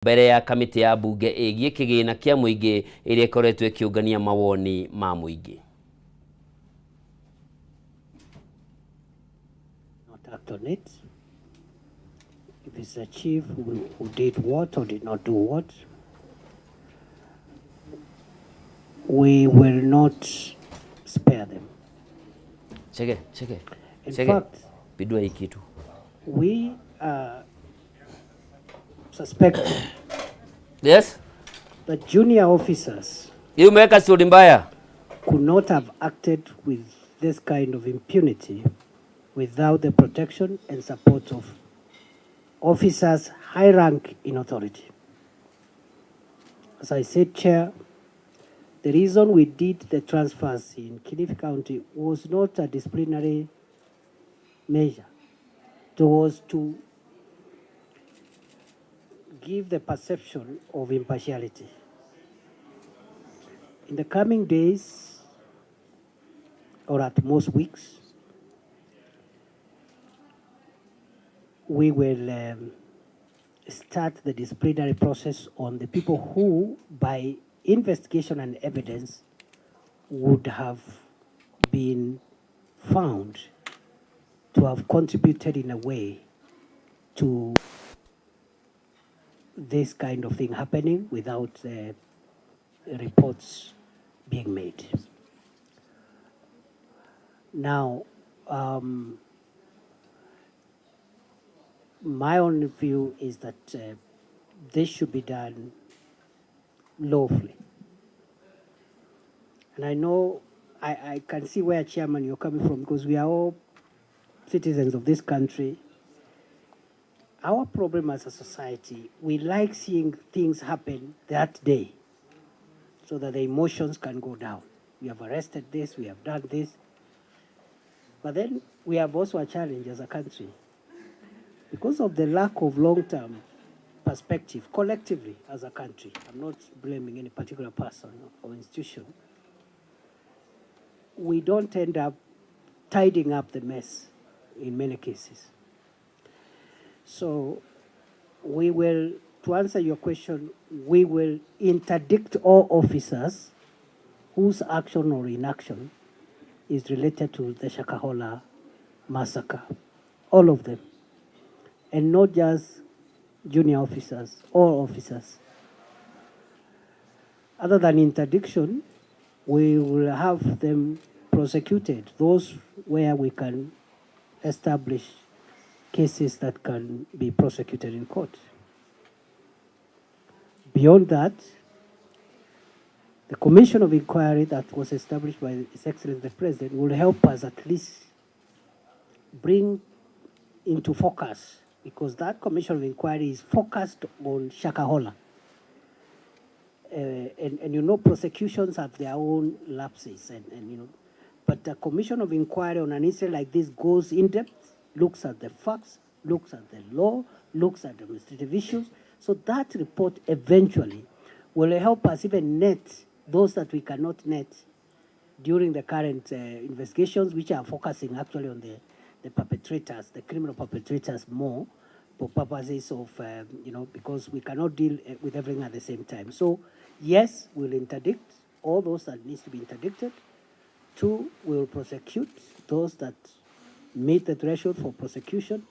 Mbere ya kamĩtĩ ya mbunge ĩgiĩ kĩgĩna kĩa mũingĩ ĩrĩa ĩkoretwo ĩkĩũngania mawoni ma mũingĩ. Not act on it. If it's a chief who did what or did not do what, we will not spare them. Chege, chege. In Chege. Fact, Pindua hii kitu. We suspect that junior officers Hii umeweka story mbaya. Could not have acted with this kind of impunity without the protection and support of officers high rank in authority. As I said, Chair, the reason we did the transfers in Kilifi County was not a disciplinary measure. It was to give the perception of impartiality. In the coming days, or at most weeks, we will start the disciplinary process on the people who, by investigation and evidence, would have been found to have contributed in a way to this kind of thing happening without reports being made. Now, my own view is that this should be done lawfully. And I know I can see where, Chairman, you're coming from, because we are all citizens of this country. Our problem as a society, we like seeing things happen that day so that the emotions can go down. We have arrested this, we have done this. But then we have also a challenge as a country. Because of the lack of long-term perspective, collectively as a country, I'm not blaming any particular person or institution, we don't end up tidying up the mess in many cases. So we will, to answer your question, we will interdict all officers whose action or inaction is related to the Shakahola massacre, all of them. And not just junior officers, all officers. Other than interdiction, we will have them prosecuted, those where we can establish cases that can be prosecuted in court. Beyond that, the Commission of Inquiry that was established by His Excellency the President will help us at least bring into focus, because that Commission of Inquiry is focused on Shakahola. And you know, prosecutions have their own lapses, but the Commission of Inquiry on an incident like this goes in depth, looks at the facts, looks at the law, looks at administrative issues. So that report eventually will help us even net those that we cannot net during the current investigations, which are focusing actually on the perpetrators, the criminal perpetrators more, for purposes of, because we cannot deal with everything at the same time. So yes, we'll interdict all those that needs to be interdicted. Two, we'll prosecute those that meet the threshold for prosecution.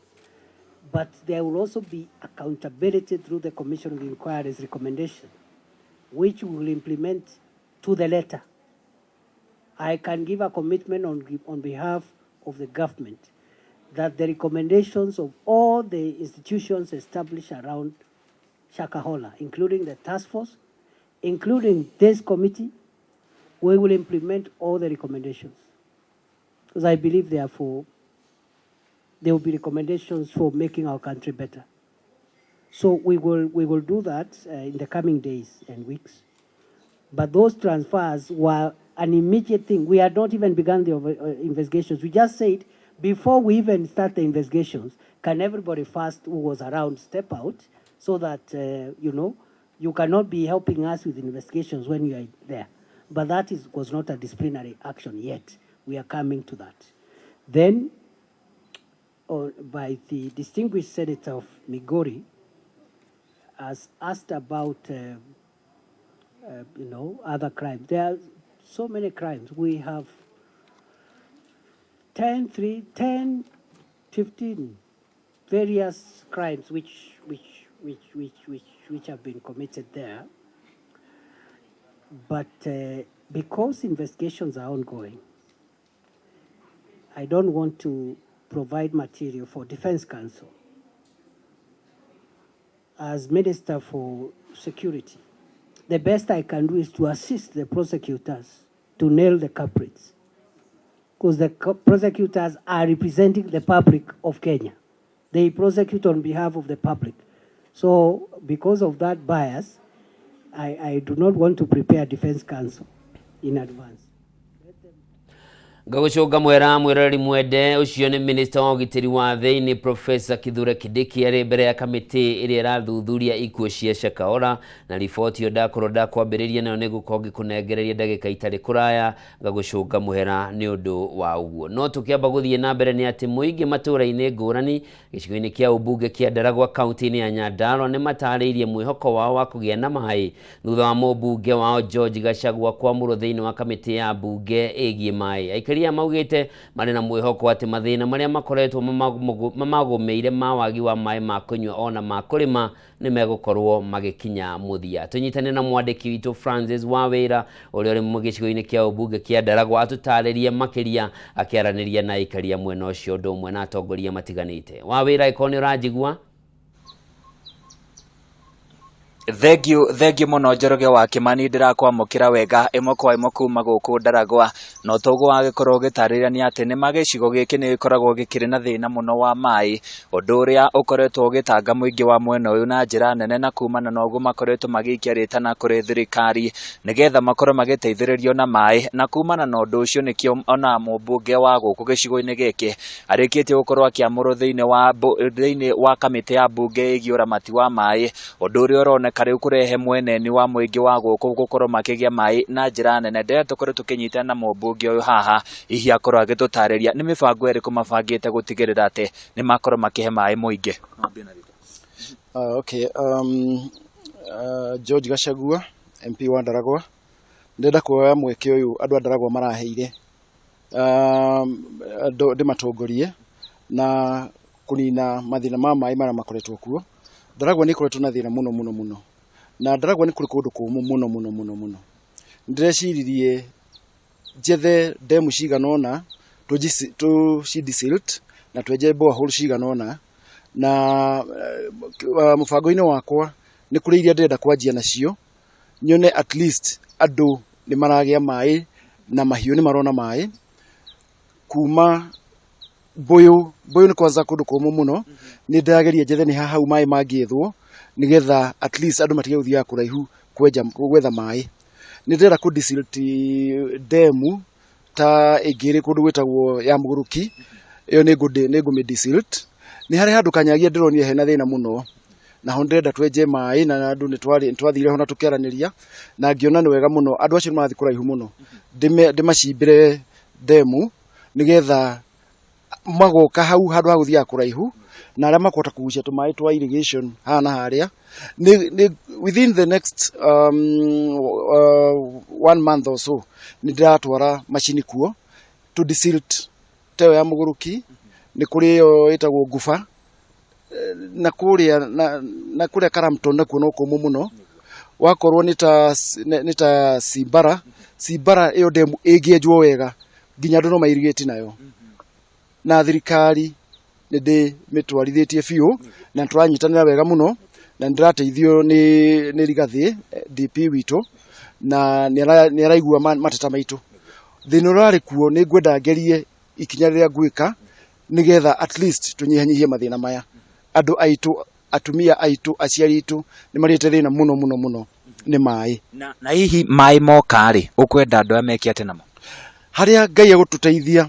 But there will also be accountability through the Commission of Inquiry's recommendation, which we will implement to the letter. I can give a commitment on behalf of the government that the recommendations of all the institutions established around Shakahola, including the task force, including this committee, we will implement all the recommendations. Because I believe, therefore, there will be recommendations for making our country better. So we will do that in the coming days and weeks. But those transfers were an immediate thing. We had not even begun the investigations. We just said, before we even start the investigations, can everybody first who was around step out so that you cannot be helping us with investigations when you are there. But that was not a disciplinary action yet. We are coming to that. Then, by the distinguished senator of Migori, Has asked about other crimes. There are so many crimes. We have 10, 3, 10, 15 various crimes which have been committed there. But because investigations are ongoing, I don't want to provide material for defense counsel. As Minister for Security, the best I can do is to assist the prosecutors to nail the culprits, because the prosecutors are representing the public of Kenya. They prosecute on behalf of the public. So, because of that bias, I do not want to prepare defense counsel in advance. Ngagũcũnga mwera mwĩroreri mwende. Ũcio nĩ minista wa ũgitĩri wa thĩinĩ, Profesa Kithure Kindiki, arĩ mbere ya kamĩtĩ ĩrĩa ĩrathuthuria ikuũ cia Shakahola, na riboti ĩyo ndakorwo ndakwambĩrĩria nayo nĩ gũkorwo ngĩkũnengereria ndagĩka itarĩ kũraya. Ngagũcũnga mũhera nĩ ũndũ wa ũguo, no tũkĩamba gũthiĩ na mbere nĩ atĩ mũingĩ matũũra-inĩ ngũrani gĩcigo-inĩ kĩa ũmbunge kĩa Ndaragwa, kaunti-inĩ ya Nyandarua, nĩ matarĩirie mwĩhoko wao wa kũgĩa na maĩ thutha wa mũmbunge wao George Gachagua kwamũrwo thĩinĩ wa kamĩtĩ ya mbunge ĩgiĩ maĩ. Aikari aya maugĩte marĩ na mwĩhoko atĩ mathĩna marĩa makoretwo mamagũmĩire ma wagi wa maĩ ma kũnyua ona ma kũrĩma nĩ megũkorwo magĩkinya mũthia. Tũnyitane na mwandĩki witũ Francis Wawĩra, ũrĩa ũrĩ gĩcigo-inĩ kĩa ũmbunge kĩa Ndaragwa, atũtarĩrie makĩria akĩaranĩria na aikari a mwena ũcio, ũndũ ũmwe na atongoria matiganĩte. Wawĩra, ĩkorwo nĩ ũranjigua. Thengiũ, thengiũ mũno, Njoroge wa Kĩmani. Ndĩrakwamũkĩra wega ĩmwe kwa ĩmwe kuma gũkũ Ndaragwa, na ũtoguo wagĩkorwo ũgĩtarĩria nĩ atĩ nĩma gĩcigo gĩkĩ nĩ gĩkoragwo gĩkĩrĩ na thĩna mũno wa maĩ, ũndũ ũrĩa ũkoretwo ũgĩtanga mũingĩ wa mwena ũyũ na njĩra nene, na kumana na ũguo makoretwo magĩikia rĩtana kũrĩ thirikari nĩgetha makorwo magĩteithĩrĩrio na maĩ. Na kumana na ũndũ ũcio nĩkĩo ona mũmbunge wa gũkũ gĩcigo-inĩ gĩkĩ arĩkĩtie gũkorwo akĩamũrwo thĩinĩ wa kamĩtĩ ya mbunge ĩgiĩ ũramati wa maĩ, ũndũ ũrĩa ũroneka rĩu kũrehe mweneni wa mũingĩ wa gũkũ gũkorwo makĩgĩa maĩ na njĩra nene. Ndĩrenda tũkorwo tũkĩnyitana na mũmbunge ũyũ haha, hihi akorwo agĩtũtarĩria nĩ mĩbango ĩrĩkũ mabangĩte gũtigĩrĩra atĩ nĩ makorwo makĩhe maĩ mũingĩ. Okay. George Gachagua, MP wa Ndaragwa. Ndĩrenda kuoya mweke ũyũ andũ a Ndaragwa maraheire ndĩmatongorie na kũnina mathĩna ma maĩ marĩa makoretwo kuo. Ndaragwa nĩ ĩkoretwo na thĩna mũno mũno mũno, na Ndaragwa nĩ kũrĩ kũndũ kũmũ mũno mũno mũno mũno. Ndĩreciririe njethe ndemu cigana ũna tũci desilt na twenje borehole cigana ũna, na mũbango-inĩ wakwa nĩ kũrĩ iria ndĩrenda kwanjia nacio, nyone at least andũ nĩ maragĩa maĩ na mahiũ nĩ marona maĩ kuma Mbũyũ. Mbũyũ nĩ kwanza kũndũ kũmũ mũno. Nĩ ndĩrageria njethe nĩ ha hau maĩ mangĩethwo nĩgetha at least andũ matige gũthiaga kũraihu kwenja gwetha maĩ. Nĩ ndĩrenda kũ desilt ndemu ta ĩngĩ ĩrĩ kũndũ gwĩtagwo ya Mũgũrũki, ĩyo nĩ ngũmĩ desilt. Nĩ harĩ handũ Kanyagia ndĩronire hena thĩna mũno, naho ndĩrenda twenje maĩ, na andũ nĩ twathire ho na tũkĩaranĩria na ngĩona nĩ wega mũno. Andũ acio nĩ marathiĩ kũraihu mũno, ndĩmacimbĩre ndemu nĩgetha magoka hau handũ ha gũthiaga kũraihu, na arĩa makũhota kũgucia tũmaĩ twa irrigation haha na harĩa. Nĩ within the next one month or so nĩ ndĩratwara macini kuo to desilt ta ĩyo ya Mũgũrũki. Nĩ kũrĩ ĩyo ĩtagwo Nguba na kũrĩa na kũrĩa Karamton, nakuo no kũmũ mũno. Wakorwo nĩ ta Simbara, Simbara ĩyo ndemu ĩngĩenjwo wega nginya andũ no mairigĩti nayo. Na thirikari nĩ ndĩmĩtwarithĩtie biũ na tũranyitanĩra wega mũno, na nĩ ndĩrateithio nĩ Rigathĩ, DP witũ, na nĩ araigua mateta maitũ. Thĩna ũrĩa ũrarĩ kuo, nĩ ngwenda ngerie ikinya rĩrĩa ngwĩka nĩgetha at least tũnyihanyihie mathĩna maya. Andũ aitũ, atumia aitũ, aciari aitũ nĩ marĩte thĩna mũno mũno mũno nĩ maĩ. Na hihi maĩ moka rĩ, ũkwenda andũ aya meke atĩa namo? Harĩa Ngai egũtũteithia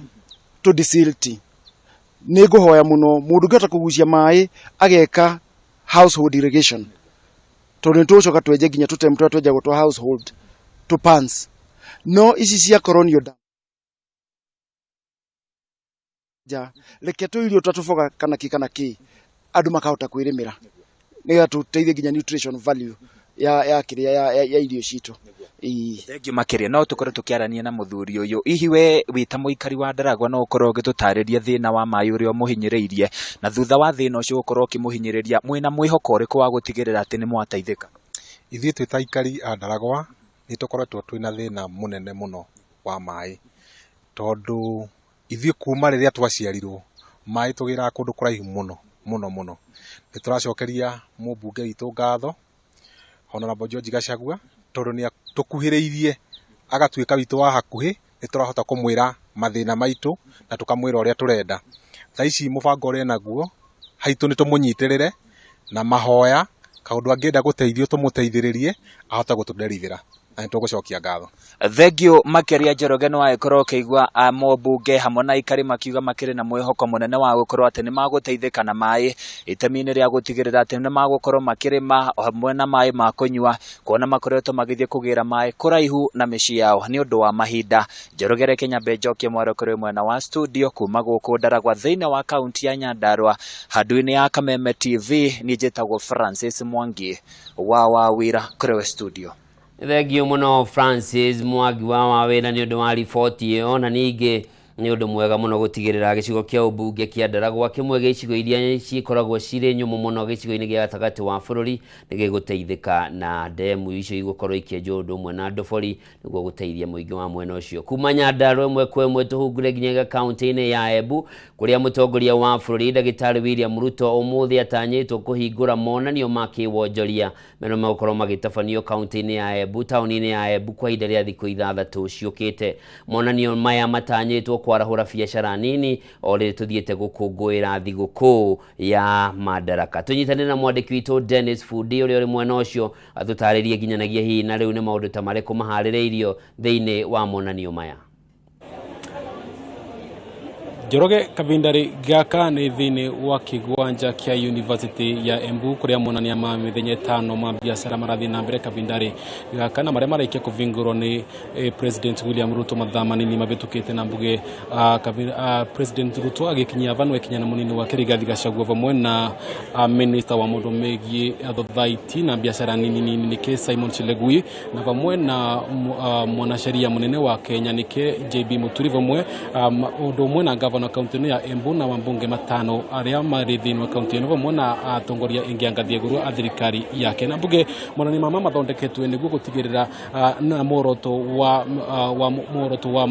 tũ desilt, nĩ ngũhoya mũno mũndũ ũngĩhota kũgucia maĩ ageka household irrigation, tondũ nĩ tũgũcoka twenje nginya tũtemu tũrĩa twenjagwo twa household tũ pans, no ici cia colonial dam nja, reke tũirio ta tũboga kana kĩ kana kĩ, andũ makahota kwĩrĩmĩra. Nĩgetha tũteithie nginya nutrition value ya kĩrĩa ya irio citũ. Ĩĩ. Thengiũ makĩria. No tũkorwo tũkĩarania na mũthuri ũyũ. Hihi we wĩ ta mũikari wa Ndaragwa no ũkorwo ũgĩtũtarĩria thĩna wa maĩ ũrĩa ũmũhinyĩrĩirie, na thutha wa thĩna ũcio gũkorwo ũkĩmũhinyĩrĩria, mwĩna mwĩhoko ũrĩkũ wa gũtigĩrĩra atĩ nĩ mwateithĩka? Ithuĩ twĩ ta aikari a Ndaragwa nĩ tũkoretwo twĩna thĩna mũnene mũno wa maĩ, tondũ ithuĩ kuma rĩrĩa twaciarirwo maĩ tũgĩraga kũndũ kũraihu mũno mũno mũno. Nĩ tũracokeria mũmbunge witũ ngatho, Honorable George Gachagua, tondũ nĩ atũkuhĩrĩirie agatuĩka witũ wa hakuhĩ. Nĩ tũrahota kũmwĩra mathĩna maitũ na tũkamwĩra ũrĩa tũrenda. Thaa ici mũbango ũrĩa enaguo haitũ nĩ tũmũnyitĩrĩre na mahoya, kaũndũ angĩenda gũteithio tũmũteithĩrĩrie ahote gũtũderivĩra, na nĩ tũgũcokia ngatho. Thengiũ makĩria. Njoroge, nĩ wagĩkorwo ũkĩigua mũmbunge hamwe na aikari makiuga makĩrĩ na mwĩhoko mũnene wa gũkorwo atĩ nĩ magũteithĩka na maĩ, itemi-inĩ rĩa gũtigĩrĩra atĩ nĩ magũkorwo makĩrĩma hamwe na maĩ ma kũnyua, kuona makoretwo magĩthiĩ kũgĩra maĩ kũraihu na mĩciĩ yao nĩ ũndũ wa mahinda. Njoroge, reke nyambe njokie mwaro kũrĩ mwena wa studio. Kuma gũkũ Ndaragwa thĩinĩ wa kaunti ya Nyandarua, handũ-inĩ ya Kameme TV, niĩ njĩtagwo Francis Mwangi wa Wawira. Kũrĩ we studio. Thengio mũno, Francis Mwangi wa Wawĩra, nĩ ũndũ wa riboti ĩyo. Na ningĩ nĩ ũndũ mwega mũno gũtigĩrĩra gĩcigo kĩa ũmbunge kĩa Ndaragwa, kĩmwe gĩa icigo iria cikoragwo cirĩ nyũmũ mũno gĩcigo-inĩ gĩa gatagatĩ wa bũrũri, nĩ gĩgũteithĩka na ndemu icio igũkorwo ikĩenjwo ũndũ ũmwe na ndobori, nĩguo gũteithia mũingĩ wa mwena ũcio. Kuma Nyandarua ĩmwe kwa ĩmwe tũhungure nginyagia kaunti-inĩ ya Embu, kũrĩa mũtongoria wa bũrũri Ndagĩtarĩ William Ruto ũmũthĩ atanyĩtwo kũhingũra monanio ma kĩwonjoria meno megũkorwo magĩtabanio kaunti-inĩ ya Embu, taũni-inĩ ya Embu, kwa ihinda rĩa thikũ 6 ciũkĩte. Monanio maya matanyĩtwo kwarahũra biacara nini o rĩrĩ tũthiĩte gũkũngũĩra thigũkũ ya Madaraka. Tũnyitanĩre na mwandĩki witũ Dennis Fundi ũrĩa ũrĩ mwena ũcio atũtarĩrie nginyanagia hihi na rĩu nĩ maũndũ ta marĩkũ maharĩrĩirio thĩinĩ wa monanio maya. Njoroge, kavindarĩ gaka nĩ thĩinĩ wa kĩgwanja kĩa University ya Embu, kũrĩa monania ma mĩthenya 5 ma biacara marathiĩ na mbere kavindarĩ gaka, na marĩa marĩkia kũvingũrwo nĩ President William Ruto mathaa manini mabĩtũkĩte. Na mbuge President Ruto agĩkinyia vanu ekinya na mũnini wake Rigathi Gachagua, vamwe na minister wa maũndũ megiĩ thothaiti na biacara nini nini nĩkĩ Simon Chilegui, na vamwe na mwanasheria mũnene wa Kenya nĩkĩ JB Muturi, vamwe ũndũ ũmwe na gavana kaunti ĩno ya Embu na wambunge matano arĩa marĩ thĩinĩ wa kaunti ĩno, vamwe na atongoria ĩngĩ a ngathĩ ya igũrũ a thirikari yake. Na mbuge monanio mama mathondeketwe nĩguo gũtigĩrĩra na muoroto wa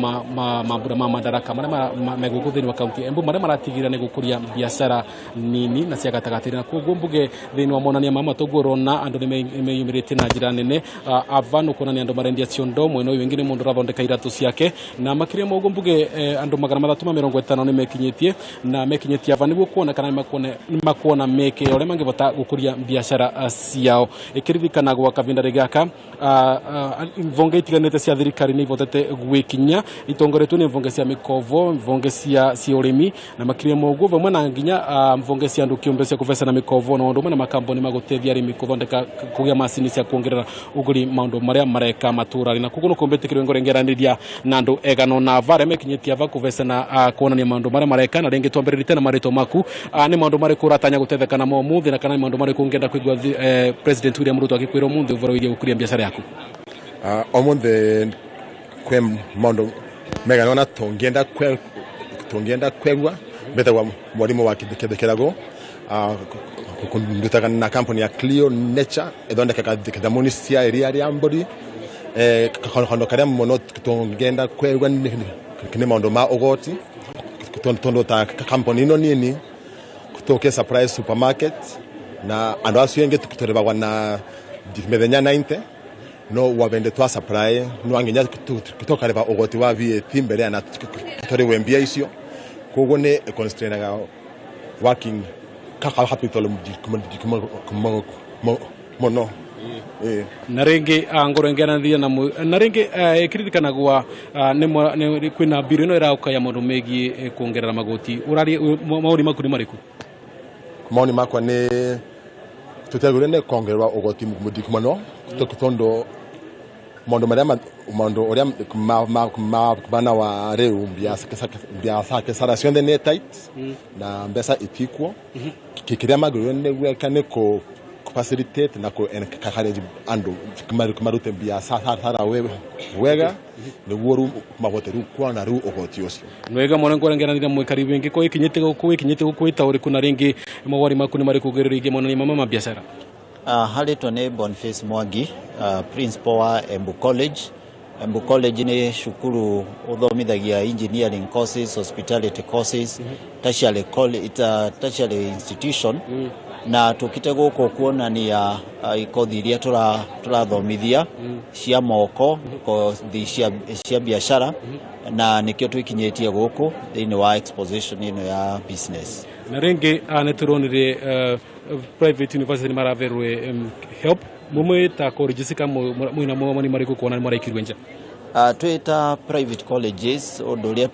mambura ma Madaraka marĩa me gũkũ thĩinĩ wa kaunti ya Embu, marĩa maratigĩrĩra nĩ gũkũria biacara nini na cia gatagatĩ. Na koguo mbuge thĩinĩ wa monania mama toguo ũrona andũ nĩ meyumĩrĩtie na njĩra nene ava nĩ kuonania andũ marendia ciondo, mwena ũyũ ũngĩ nĩ mũndũ ũrathondeka iratũ ciake. Na makĩria ma ũguo, mbuge andũ 350 nĩ mekinyĩtie na mekinyĩtie ava nĩguo kuona kana nĩ makuona mĩeke ya ũrĩa mangĩhota gũkũria biacara ciao. Ĩkĩririkanagwo kavinda gaka mvonge itiganĩte cia thirikari nĩ ivotete gwĩkinya, itongoretio nĩ mvonge cia mĩkovo, mvonge cia ũrĩmi, na makĩria ma ũguo vamwe na nginya mvonge cia andũ kĩũmbe cia kũbecana mĩkovo, na ũndũ ũmwe na makambuni ma gũteithia arĩmi gũthondeka kũgĩa macini cia kuongerera ũgũri maũndũ marĩa mareka matũra-inĩ. Na koguo nĩkũmbĩtĩkĩrwo ngũrengeranĩria na andũ egano na ava arĩa mekinyĩtie ava kũbecana kuonania maũndũ marĩa mareka. Na rĩngĩ twambĩrĩrie na marĩtwa maku. Nĩ maũndũ marĩkũ ũratanya gũtetheka namo ũmũthĩ, na kana nĩ maũndũ marĩkũ ũngĩenda kũigua President William Ruto agĩkwĩra ũmũthĩ ũhoro wĩgiĩ gũkũria biacara yaku? Ũmũthĩ kwĩ maũndũ megana ona tũngĩenda kwegua. Mbetagwa mwarimu wa kĩrago, ndutaga na kampuni ya Clio Nature ĩthondekaga thamuni cia iria rĩa mbũri. Kaũndũ karĩa mũno tũngĩenda kwegua nĩ maũndũ ma ũgoti, tondũ ta kampuni ĩno nini tũke surprise supermarket na andũ acio angĩ tũrĩbagwa na mĩthenya 90, no wabende twa supply no nginya tũkarĩba ũgoti wa VAT mbere na tũrĩwe mbia icio. Koguo nĩ constrainaga working capital mũno. Na rĩngĩ ngũrengeranĩria na rĩngĩ ĩkĩririkanagwa nĩ kwĩna mbiro ĩno ĩraũka ya maũndũ megiĩ kuongerera magoti. Ũraria maũri maku nĩ marĩkũ? Maoni makwa nĩ tũtiagĩrĩirwo nĩ kuongererwa ũgoti mũthitũ mũno, tondũ maũndũ marĩa maũndũ ũrĩa bana wa rĩu biacara ciothe nĩ tight na mbeca itikuo. Kĩrĩa magĩrĩirwo nĩ gwĩka nĩ facilitate na ku encourage andu marute biacara wega niguo riu mahote riu kuona riu ugoti ucio. Nwega mwana ngwarangeranire mwikari wingi ko ikinyite guku ikinyite guku ita uriku na ringi mawari maku ni mariku gereririe monania mama ma biacara. Haritwa ni Boniface Mwangi, principal wa Embu College. Embu College ni cukuru uthomithagia engineering courses, hospitality courses, tertiary college, it's a tertiary institution. Na tukite guku kuonania ikothi iria turathomithia cia moko, kothi cia biacara, na nikio twikinyitie guku thiini wa exposition ino ya business. Na ringi ni turonire private university maraverwe help mumwe ta colleges ka mwina mwe mari kuona ni maraikirwe nja. Twita private colleges undu uria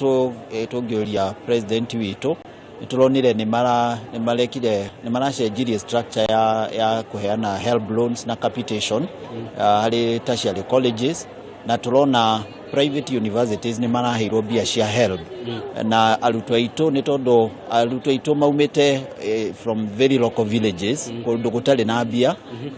tungiuria president witu nituronire ni mara ni marekire ni maracenjirie structure ya kuheana help loans na capitation hari tertiary colleges, na turona private universities ni maraheirwo mbia cia help. Na arutwo aitũ nĩ tondũ arutwo aitũ maumĩte from very local villages, kũndũ gũtarĩ na mbia,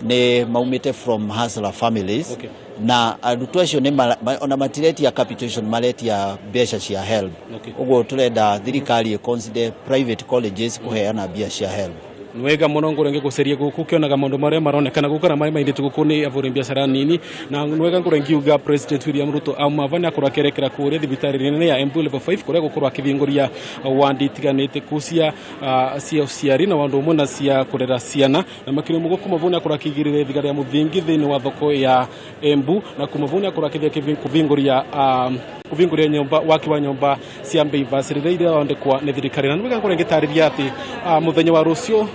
nĩ maumĩte from hustler families. Na arutwo acio nĩ ona matiretia capitation, maretia mbeca cia help. Ũguo tũrenda thirikari ĩ consider private colleges kũheana mbia cia help. Nwega muno ngure ngiguceria guku kionaga maundu maria maronekana guku na maria maindĩtwo guku ni avuri biacara nini, na nwega ngure ngiuga President William Ruto auma va nĩakorwo akĩerekera kũrĩa thibitarĩ nene ya Embu level 5 kũrĩa gũkorwo akĩthingũria wandi itiganĩte kũ cia ũciari na wandu ũmwe na cia kũrera ciana, na makĩria mũgo kuma vau nĩakorwo akĩigĩrĩra ithiga rĩa mũthingi thĩinĩ wa thoko ya Embu, na kuma vau nĩakorwo akĩthiĩ kũvingũria nyũmba waki wa nyũmba cia mbei bacĩrĩre iria irathondekwa nĩ thirikari. Na nĩwega ngorwo ngĩtarĩria atĩ mũthenya wa rũciũ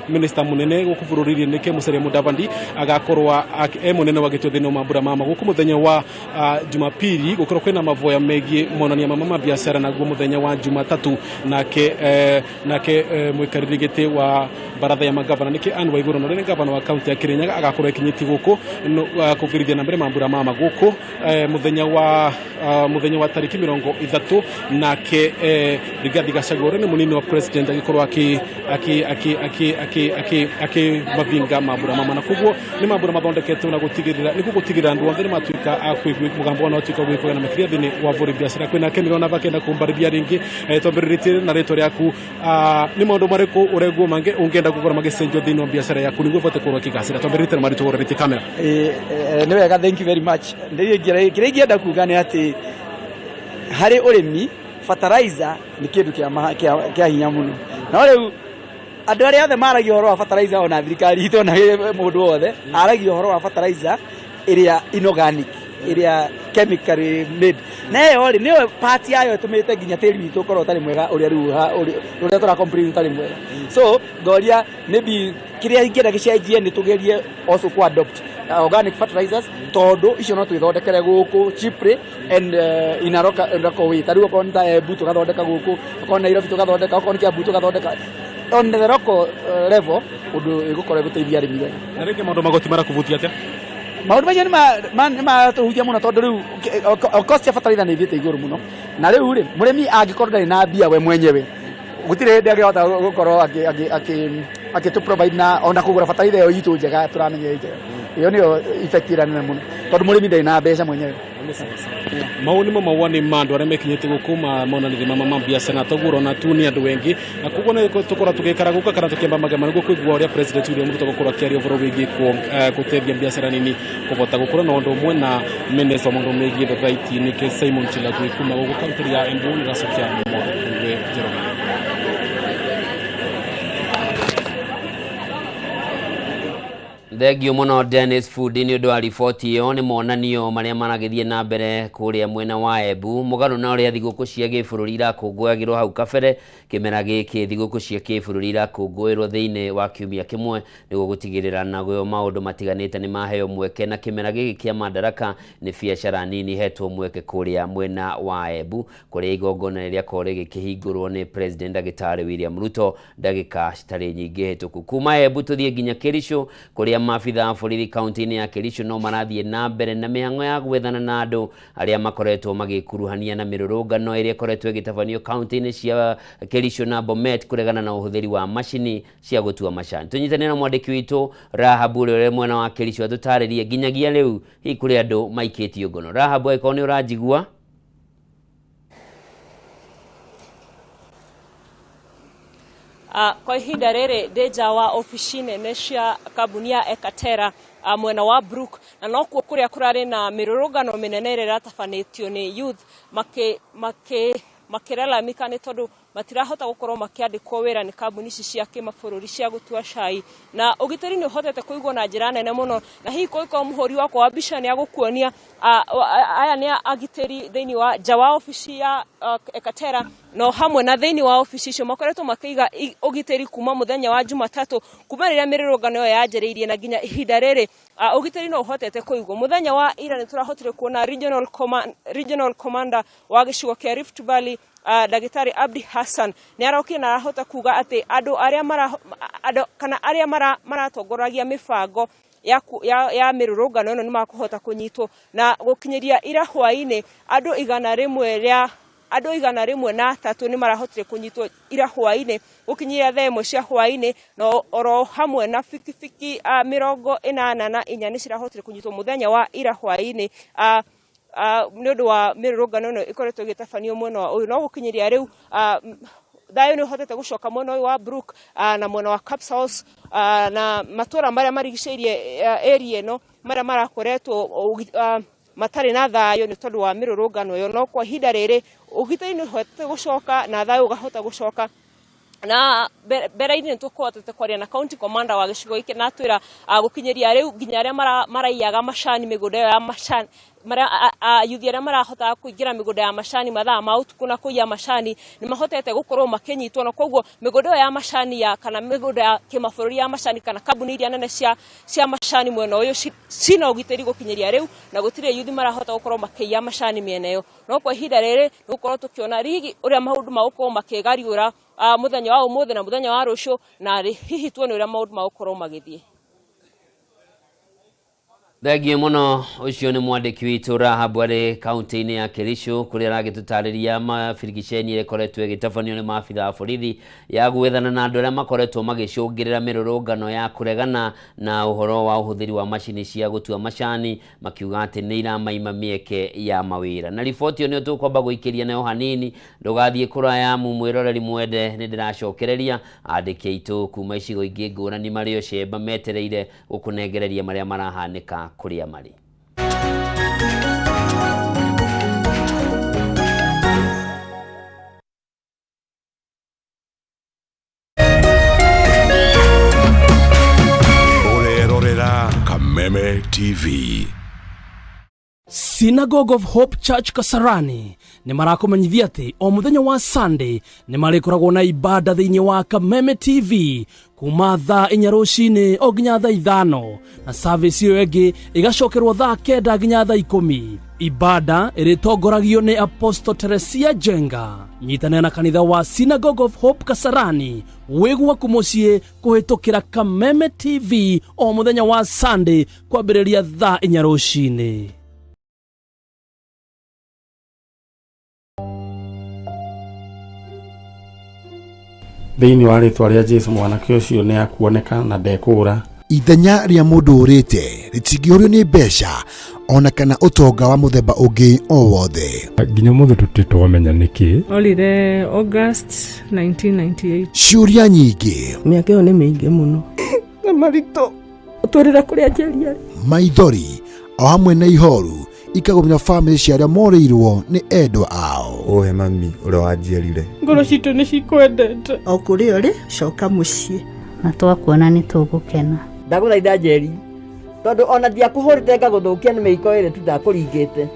minister mũnene gũkũ bũrũri-inĩ nĩke Musalia Mudavadi agakorwo e mũnene wa gĩtĩ thĩinĩ wa mambura ma gũkũ mũthenya wa Jumapili gũkorwo kwĩna mavoya megiĩ monania mama ma biacara, naguo mũthenya wa Jumatatu nake mũikarĩri gĩtĩ wa baratha ya magavana nĩke Anne Waiguru na ũrĩa nĩ gavana wa kaunti ya Kirinyaga agakorwo ekinyĩtie gũkũ kũbirithia na mbere mambura ma gũkũ mũthenya wa tariki 30 nake Rigathi Gachagua ũrĩa nĩ mũnini wa president agĩkorwo akĩmavinga mambura mama, na koguo nĩ mambura mathondeketwo na gũtigĩrĩra nĩguo gũtigĩrĩra andũ othe nĩ matuĩka a kũigua mũgambo wao na ũtuĩka gwĩkũga na makĩria thĩinĩ wa bũrũri biacara. Kwĩna Ken Rona bakenda kũmbarĩria rĩngĩ, twambĩrĩrĩtie na rĩtwa rĩaku, nĩ maũndũ marĩkũ ũraigua mangĩ ũngĩenda gũkorwo magĩcenjio thĩinĩ wa biacara yaku nĩguo ũbote gũkorwo ũkĩgacĩra? Twambĩrĩrĩtie na marĩtwa ũrorĩtie kamera. Nĩ wega, thank you very much. Kĩrĩa ingĩenda kuga nĩ atĩ harĩ ũrĩmi fertilizer nĩ kĩndũ kĩa hinya mũno, no rĩu andũ arĩa othe maragia ũhoro wa fertilizer, ona thirikari itũ ona mũndũ wothe aragia ũhoro wa fertilizer ĩrĩa inorganic, ĩrĩa chemically made, na ĩyo rĩ nĩyo part yayo ĩtũmĩte nginya tĩri witũ ũkorwo ũtarĩ mwega, ũrĩa rĩu ũrĩa tũra complain ũtarĩ mwega. So ngoria maybe kĩrĩa ingĩenda gĩcenjie nĩ tũgerie also ku adopt organic fertilizers, tondũ icio no twĩthondekere gũkũ cheaply and in a local way. Ta rĩu okorwo nĩ ta Embu tũgathondeka gũkũ, okorwo nĩ Nairobi tũgathondeka, okorwo nĩ Kiambu tũgathondeka on the local level, ũndũ ĩgũkorwo ĩgũteithia arĩmi wega. Na rĩngĩ maũndũ magoti marakũvutia atĩa? Maũndũ macio nĩ matũhutia mũno, tondũ rĩu cost ya fertilizer nĩ ithiĩte igũrũ mũno, na rĩu rĩ mũrĩmi angĩkorwo ndarĩ na mbia we mwenyewe gũtirĩ hĩndĩ angĩhota gũkorwo akĩtũ provide na ona kũgũra fertilizer ĩyo itũ njega tũramenya ĩ njega. Ĩyo nĩyo effect ĩrĩa nene mũno, tondũ mũrĩmi ndarĩ na mbeca mwenyewe. Mau nĩmo mawoni ma andũ arĩa mekinyĩte gũkũ monanirie mama ma biacara, na toguo ũrona tu nĩ andũ aingĩ, na koguo nĩ tũkorwo tũgĩikara gũkũ kana tũkĩamba magema nĩguo kũigua ũrĩa President William Ruto gũkorwo akĩaria ũhoro wĩgiĩ gũteithia biacara nini kũbota gũkũra, na ũndũ ũmwe na minister wa maũndũ megiĩ thothaiti nĩke Simon Chelagui. Kuma gũkũ kaunti ya Embu nĩracokia mothe kũrĩ Njoroge. Thengio mũno Dennis Fundi nĩ ũndũ wa riboti ĩyo. Nĩ monanio marĩa maragĩthiĩ na mbere kũrĩa mwena wa Embu mũgarũ na ũrĩa thigũkũ cia gĩbũrũri irakũngũyagĩrwo hau kabere. Kĩmera gĩkĩ thigũkũ cia kĩbũrũri irakũngũĩrwo thĩinĩ wa kiumia kĩmwe nĩguo gũtigĩrĩra naguo maũndũ matiganĩte nĩ maheo mweke, na kĩmera gĩkĩ kĩa Madaraka nĩ biacara nini hetwo mweke kũrĩa mwena wa Embu, kũrĩa igongona rĩrĩa rĩgĩkĩhingũrwo nĩ President Ndagĩtarĩ William Ruto ndagĩka citarĩ nyingĩ hĩtũku. Kuma Embu tũthiĩ nginya Kericho kũrĩa Maabitha a borithi kaunti-inĩ ya Kericho no marathiĩ na mbere na mĩhang'o ya gwethana na andũ arĩa makoretwo magĩkuruhania na mĩrũrũngano ĩrĩa ĩkoretwo ĩgĩtabanio kaunti-inĩ cia Kericho na Bomet kũregana na ũhũthĩri wa macini cia gũtua macani. Tũnyitanĩre na mwandĩki witũ Rahabu ũrĩa ũrĩ mwena wa Kericho atũtarĩrie nginyagia rĩu hihi kũrĩ andũ maikĩtio ngono. Rahabu, angĩkorwo nĩ ũranjigua. Kwa ihinda rĩrĩ ndĩ nja wa obici nene cia kambuni ya Ekatera mwena wa Brook, na nokuo kũrĩa kũrarĩ na mĩrũrũngano mĩnene ĩrĩa ĩratabanĩtio nĩ youth makĩlalamika nĩ tondũ matirahota gũkorwo makĩandĩkwo wĩra nĩ kambuni ici cia kĩmabũrũri cia gũtua cai. Na ũgitĩri nĩ ũhotete kũigwo na njĩra nene mũno, na hihi kũngĩkorwo mũhũri wakwa wa mbica nĩ agũkuonia, aya nĩ agitĩri thĩinĩ wa nja wa obici ya Ekatera, no hamwe na thĩinĩ wa obici icio makoretwo makĩiga ũgitĩri kuma mũthenya wa Jumatatũ, kuma rĩrĩa mĩrũrũngano ĩyo yanjĩrĩirie na nginya ihinda rĩrĩ ũgitĩri no ũhotete kũigwo. Mũthenya wa ira nĩ tũrahotire kuona regional commander wa gĩcigo kĩa Rift Valley, Ndagĩtarĩ Abdi Hassan nĩ arokire na arahota kuga atĩ andũ arĩa mara, andũ, kana arĩa maratongoragia mĩbango ya mĩrũrũngano ĩno nĩ makũhota kũnyitwo. Na gũkinyĩria ira hwaĩ-inĩ andũ igana rĩmwe rĩa andũ igana rĩmwe na atatũ nĩ marahotire kũnyitwo ira hwaĩ-inĩ gũkinyĩria thaa ĩmwe cia hwaĩ-inĩ, na oro hamwe na bikibiki 84 nĩ cirahotire kũnyitwo mũthenya wa ira hwaĩ-inĩ nĩ ũndũ wa mĩrũrũngano ĩno ĩkoretwo ĩgĩtabanio mwena wa ũyũ. No gũkinyĩria rĩu thayũ nĩ ũhotete gũcoka mwena ũyũ wa Brook na mwena wa Capsules na matũra marĩa marigicĩirie area ĩno marĩa marakoretwo matarĩ na thayũ nĩ tondũ wa mĩrũrũngano ĩyo. No kwa ihinda rĩrĩ ũgitĩri nĩ ũhotete gũcoka na thayũ ũkahota gũcoka. Na mbere-inĩ nĩ tũkũhotete kwaria na county commander wa gĩcigo gĩkĩ na atwĩra gũkinyĩria rĩu nginya arĩa maraiyaga macani mĩgũnda ĩyo ya macani, marĩa yuthi arĩa marahotaga kũingĩra mĩgũnda ya macani mathaa ma ũtukũ na kũiya macani nĩ mahotete gũkorwo makĩnyitwo, na koguo mĩgũnda ĩyo ya macani ya kana mĩgũnda ya kĩmabũrũri ya macani kana kambuni iria nene cia macani mwena ũyũ cina ũgitĩri gũkinyĩria rĩu, na gũtirĩ yuthi marahota gũkorwo makĩiya macani mĩena ĩyo. No kwa ihinda rĩrĩ nĩ gũkorwo tũkĩona rigi ũrĩa maũndũ magũkorwo makĩgariũra mũthenya wa ũmũthĩ na mũthenya wa rũciũ, na hihi tuone ũrĩa maũndũ magũkorwo magĩthiĩ. Thengiũ mũno. Ũcio nĩ mwandĩki witũ Rahabu arĩ kaunti-inĩ ya Kericho kũrĩa aragĩtũtarĩria mabirigiceni ĩrĩa ĩkoretwo ĩgĩtabanio nĩ maabitha a borithi ya gwethana na andũ arĩa makoretwo magĩcũngĩrĩra mĩrũrũngano ya kũregana na ũhoro wa ũhũthĩri wa macini cia gũtua macani, makiuga atĩ nĩ iramaima mĩeke ya mawĩra. Na riboti ĩyo nĩyo tũkwamba gũikĩria nayo hanini, ndũgathiĩ kũraya amu mwĩroreri mwende nĩ ndĩracokereria andĩki aitũ kuma icigo ingĩ ngũrani marĩ o cemba metereire gũkũnengereria marĩa marahanĩka kũrĩa marĩ. Ũrerorera Kameme TV. Synagogue of Hope Church Kasarani nĩ marakũmenyithia atĩ o mũthenya wa Sunday nĩ marĩkoragwo na ibada thĩinĩ wa Kameme TV kuma thaa 4 rũcinĩ o nginya thaa 5, na service ĩyo ĩngĩ ĩgacokerwo thaa 9 nginya thaa 10. Ibada ĩrĩtongoragio nĩ Apostle Teresia Jenga. Nyitanĩra na kanitha wa Synagogue of Hope Kasarani wĩ gwaku mũciĩ kũhĩtũkĩra Kameme TV o mũthenya wa Sunday kwambĩrĩria thaa 4 rũcinĩ. Thĩinĩ wa rĩtwa rĩa Jesu mwanake ũcio nĩ akuoneka na ndekũũra. Ithenya rĩa mũndũ ũrĩte rĩtingĩũrio nĩ mbeca ona kana ũtonga wa mũthemba ũngĩ o wothe. Nginya ũmũthĩ tũtirĩ twamenya nĩkĩ. Orire August 1998. Ciũria nyingĩ. Mĩaka ĩyo nĩ mĩingĩ mũno. Na maritũ. Ũtwĩrĩra kũrĩa njeri arĩ. Maithori o hamwe na ihoru ikagũmĩra bamĩrĩ cia arĩa morĩirwo nĩ endwa ao. Ũhe mami ũrĩa wanjiarire. Ngoro citũ nĩ cikwendete. O kũrĩa ũrĩ, coka mũciĩ. Na twakuona nĩ tũgũkena. Ndagũthaitha Njeri, tondũ ona ndiakũhũrĩte ngagũthũkia nĩ mĩiko ĩrĩ tu ndakũringĩte.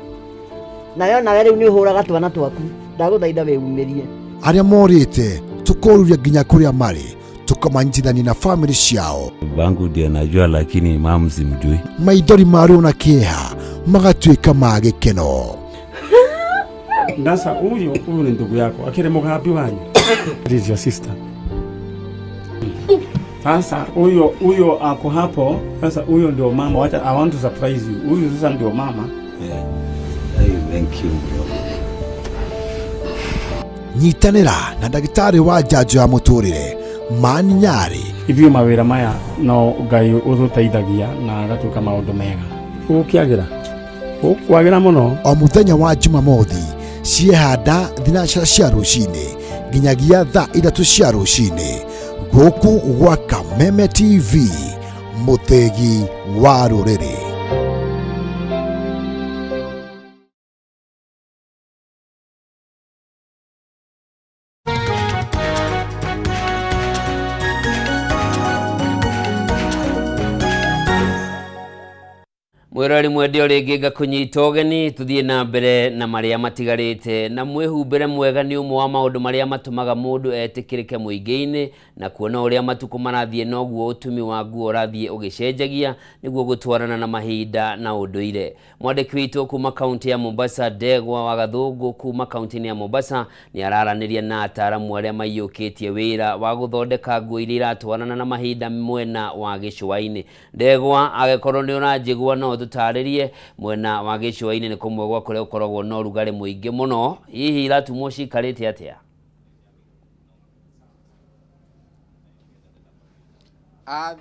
Nawe onawe rĩu nĩ ũhũraga twana twaku. Ndagũthaitha wĩumĩrie. Arĩa morĩte tũkoruria nginya kũrĩa marĩ, tũkamanyitithania na bamĩrĩ ciao. Bangu ndiye najua, lakini mamu simjui. Maithori ma ruo na kĩeha magatuĩka ma gĩkeno. Ndasa huyu huyu ni ndugu yako akiri mugambi wanyu. It is your sister. Sasa huyo huyo ako hapo sasa, huyo ndio mama. Wacha, I want to surprise you. Huyu sasa ndio mama. Yeah. Hey, thank you bro. Nyitanĩra na ndagĩtarĩ wa njanjo ya mũtũrĩre Mani Nyarĩ. Ithuĩ mawĩra maya no Ngai ũtũteithagia na agatuĩka maũndũ mega. Gũkĩagĩra gũkwagĩra mũno. O mũthenya wa Jumamothi ciehanda thinacara cia rũcinĩ nginyagia thaa 3 cia rũcinĩ gũkũ gwa Kameme TV, mũthĩgi wa rũrĩrĩ. Mwĩroreri mwende o rĩngĩ ngakũnyita ũgeni tũthiĩ na mbere na marĩa matigarĩte. Na mwĩhumbĩre mwega nĩ ũmwe wa maũndũ marĩa matũmaga mũndũ etĩkĩrĩke mũingĩ-inĩ, na kuona ũrĩa matukũ marathiĩ noguo ũtumi wa nguo ũrathiĩ ũgĩcenjagia nĩguo gũtwarana na mahinda na ũndũire. Mwandĩki witũ kuma kaunti ya Mombasa, Ndegwa wa Gathũngũ kuma kaunti-inĩ ya Mombasa, nĩ araranĩria na ataaramu arĩa maiyũkĩtie wĩra wa gũthondeka nguo iria iratwarana na mahinda mwena wa gĩcũa-inĩ. Ndegwa, angĩkorwo nĩ ũranjigua no ũtũtarĩrie, mwena wa gĩcũa-inĩ nĩ kũmwe gwa kũrĩa gũkoragwo na ũrugarĩ mũingĩ mũno, hihi iratumwo cikarĩte atĩa?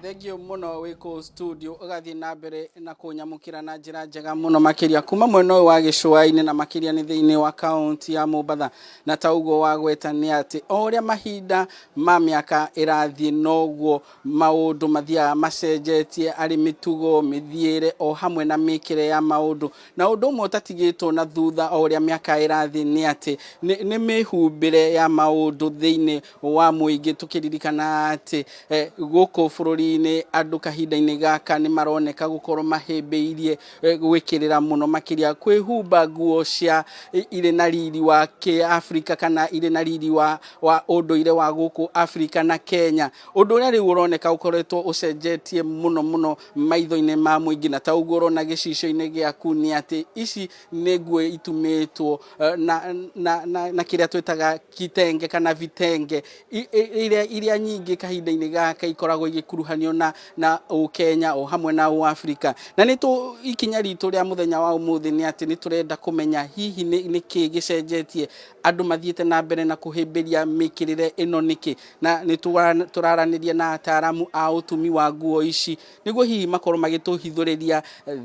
Thengio mũno wĩ kũu studio ũgathiĩ na mbere na kũnyamũkĩra na njĩra njega mũno makĩria kuma mwena ũyũ wa gĩcũa-inĩ na makĩria nĩ thĩinĩ wa kaunti ya Mombatha. Na ta ũguo wagweta nĩ atĩ o ũrĩa mahinda ma mĩaka ĩrathiĩ noguo maũndũ mathiaga macenjetie arĩ mĩtugo, mĩthiĩre o hamwe na mĩkĩre ya maũndũ. Na ũndũ ũmwe ũtatigĩtwo na thutha o ũrĩa mĩaka ĩrathiĩ nĩ atĩ nĩ mĩhumbĩre ya maũndũ thĩinĩ wa mũingĩ, tũkĩririkana atĩ gũkũ bũrũri-inĩ andũ kahinda-inĩ gaka nĩ maroneka gũkorwo mahĩmbĩirie gwĩkĩrĩra mũno makĩria kwĩhumba nguo cia irĩ na riri wa kĩafrika kana irĩ na riri wa ũndũire wa gũkũ Afrika na Kenya. Ũndũ ũrĩa rĩu ũroneka ũkoretwo ũcenjetie mũno mũno maitho-inĩ ma mũingĩ, na ta ũguo ũrona gĩcicio-inĩ gĩaku nĩ atĩ ici nĩ nguo itumĩtwo na kĩrĩa twĩtaga kitenge kana vitenge iria nyingĩ kahinda-inĩ gaka ikoragwo igĩkuruhanio na Ũkenya o hamwe na Ũafrika. Na nĩ ikinya ritũ rĩa mũthenya wa ũmũthĩ nĩ atĩ nĩ tũrenda kũmenya hihi nĩ kĩĩ gĩcenjetie andũ mathiĩte na mbere na kũhĩmbĩria mĩkĩrĩre ĩno nĩkĩ, na nĩ tũraranĩria na ataaramu a ũtumi wa nguo ici nĩguo hihi makorwo magĩtũhithũrĩria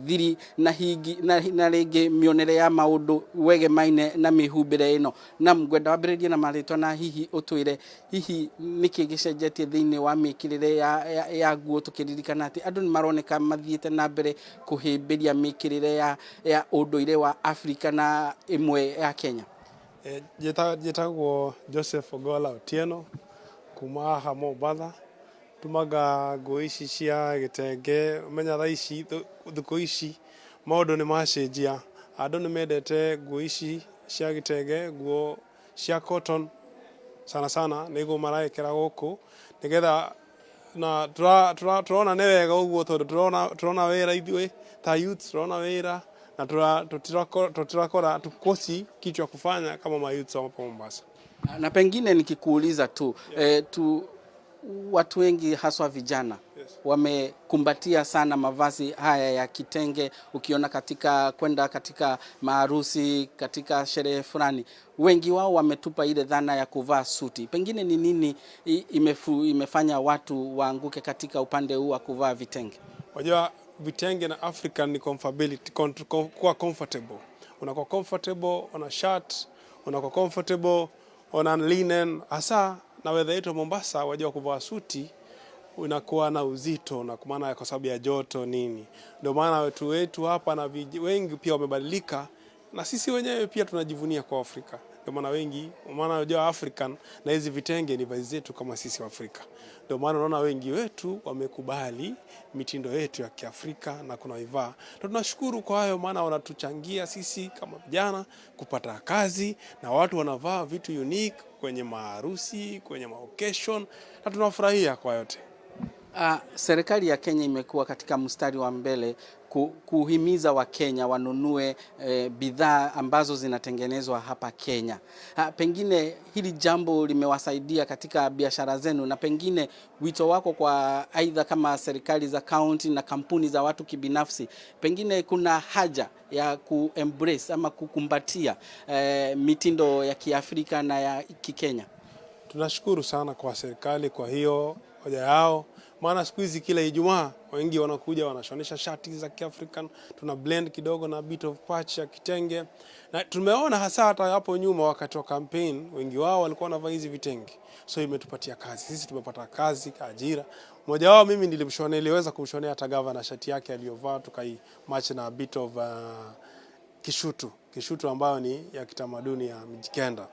thiri na hingi na rĩngĩ mĩonere ya maũndũ wegemaine na mĩhumbĩre ĩno. Na ngwenda wambĩrĩrie na marĩtwa na hihi ũtwĩre hihi nĩkĩ gĩcenjetie thĩinĩ wa mĩkĩrĩre ya nguo, tũkĩririkana atĩ andũ nĩ maroneka mathiĩte na mbere kũhĩmbĩria mĩkĩrĩre ya ũndũire wa Afrika na ĩmwe ya Kenya. Njĩtagwo Joseph Ogola Otieno kuma haha Mombatha. Tumaga nguo ici cia gĩtenge, menya thaa ici thikũ ici maũndũ nĩ macenjia, andũ nĩ mendete nguo ici cia gĩtenge, nguo cia cotton sana sana nĩguo marekĩra gũkũ nĩgetha na tũrona nĩ wega ũguo tondũ tũrona wĩra ithuĩ ta youths, tũrona wĩra na tũtirakora tukosi kitu ya kufanya kama ma youths hapa Mombasa. Na pengine nikikuuliza tu, watu wengi haswa vijana wamekumbatia sana mavazi haya ya kitenge, ukiona katika kwenda katika maharusi, katika sherehe fulani, wengi wao wametupa ile dhana ya kuvaa suti. Pengine ni nini imefanya watu waanguke katika upande huu wa kuvaa vitenge? Wajua vitenge na African ni comfortability, kuwa comfortable. Unakuwa comfortable on a shirt, unakuwa comfortable on a linen, hasa na weather yetu Mombasa, wajua kuvaa suti unakuwa na uzito na kwa maana kwa sababu ya joto nini. Ndio maana watu wetu hapa na wengi pia wamebadilika, na sisi wenyewe pia tunajivunia kwa Afrika. Ndio maana wengi, maana unajua African na hizi vitenge ni vazi zetu kama sisi wa Afrika. Ndio maana unaona wengi wetu wamekubali mitindo yetu ya Kiafrika na kunaivaa. Na tunashukuru kwa hayo, maana wanatuchangia sisi kama vijana kupata kazi, na watu wanavaa vitu unique kwenye maharusi, kwenye occasion, na tunafurahia kwa yote. Serikali ya Kenya imekuwa katika mstari wa mbele Kuhimiza Wakenya wanunue bidhaa ambazo zinatengenezwa hapa Kenya. Ha, pengine hili jambo limewasaidia katika biashara zenu, na pengine wito wako kwa aidha kama serikali za kaunti na kampuni za watu kibinafsi, pengine kuna haja ya kuembrace ama kukumbatia mitindo ya Kiafrika na ya Kikenya? Tunashukuru sana kwa serikali kwa hiyo hoja yao, maana siku hizi kila Ijumaa wengi wanakuja wanashonesha shati za Kiafrican, tuna blend kidogo na bit of patch ya kitenge, na tumeona hasa hata hapo nyuma wakati wa campaign wengi wao walikuwa wanavaa hizi vitenge, so imetupatia kazi sisi, tumepata kazi, ajira. Mmoja wao mimi nilimshonea, niliweza kumshonea hata gavana shati yake aliyovaa, tukai match na a bit of kishutu ambayo ni ya kitamaduni ya Mijikenda.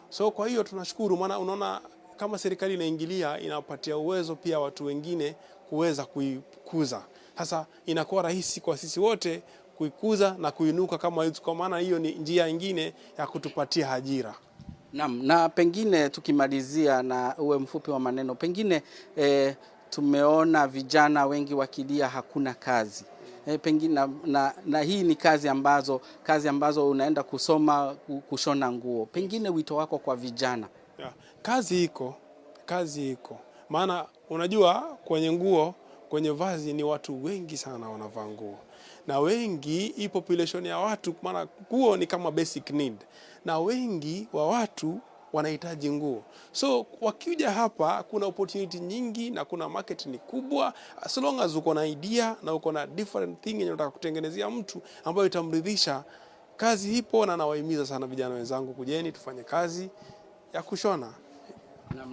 So kwa hiyo tunashukuru, maana unaona kama serikali inaingilia, inapatia uwezo pia watu wengine kuweza kuikuza. Sasa inakuwa rahisi kwa sisi wote kuikuza na kuinuka kama youth, kwa maana hiyo ni njia ingine ya kutupatia ajira. Naam, na pengine tukimalizia na uwe mfupi wa maneno, pengine tumeona vijana wengi wakilia hakuna kazi. Pengine na hii ni kazi ambazo unaenda kusoma kushona nguo. Pengine wito wako kwa vijana? Yeah. Kazi iko, kazi iko, maana unajua kwenye nguo, kwenye vazi ni watu wengi sana wanavaa nguo, na wengi, hii population ya watu, maana nguo ni kama basic need, na wengi wa watu wanahitaji nguo, so wakija hapa kuna opportunity nyingi na kuna market ni kubwa, as long as uko na idea na uko na different thing yenye unataka kutengenezea mtu ambayo itamridhisha. Kazi ipo, na nawahimiza sana vijana wenzangu, kujeni tufanye kazi ya kushona.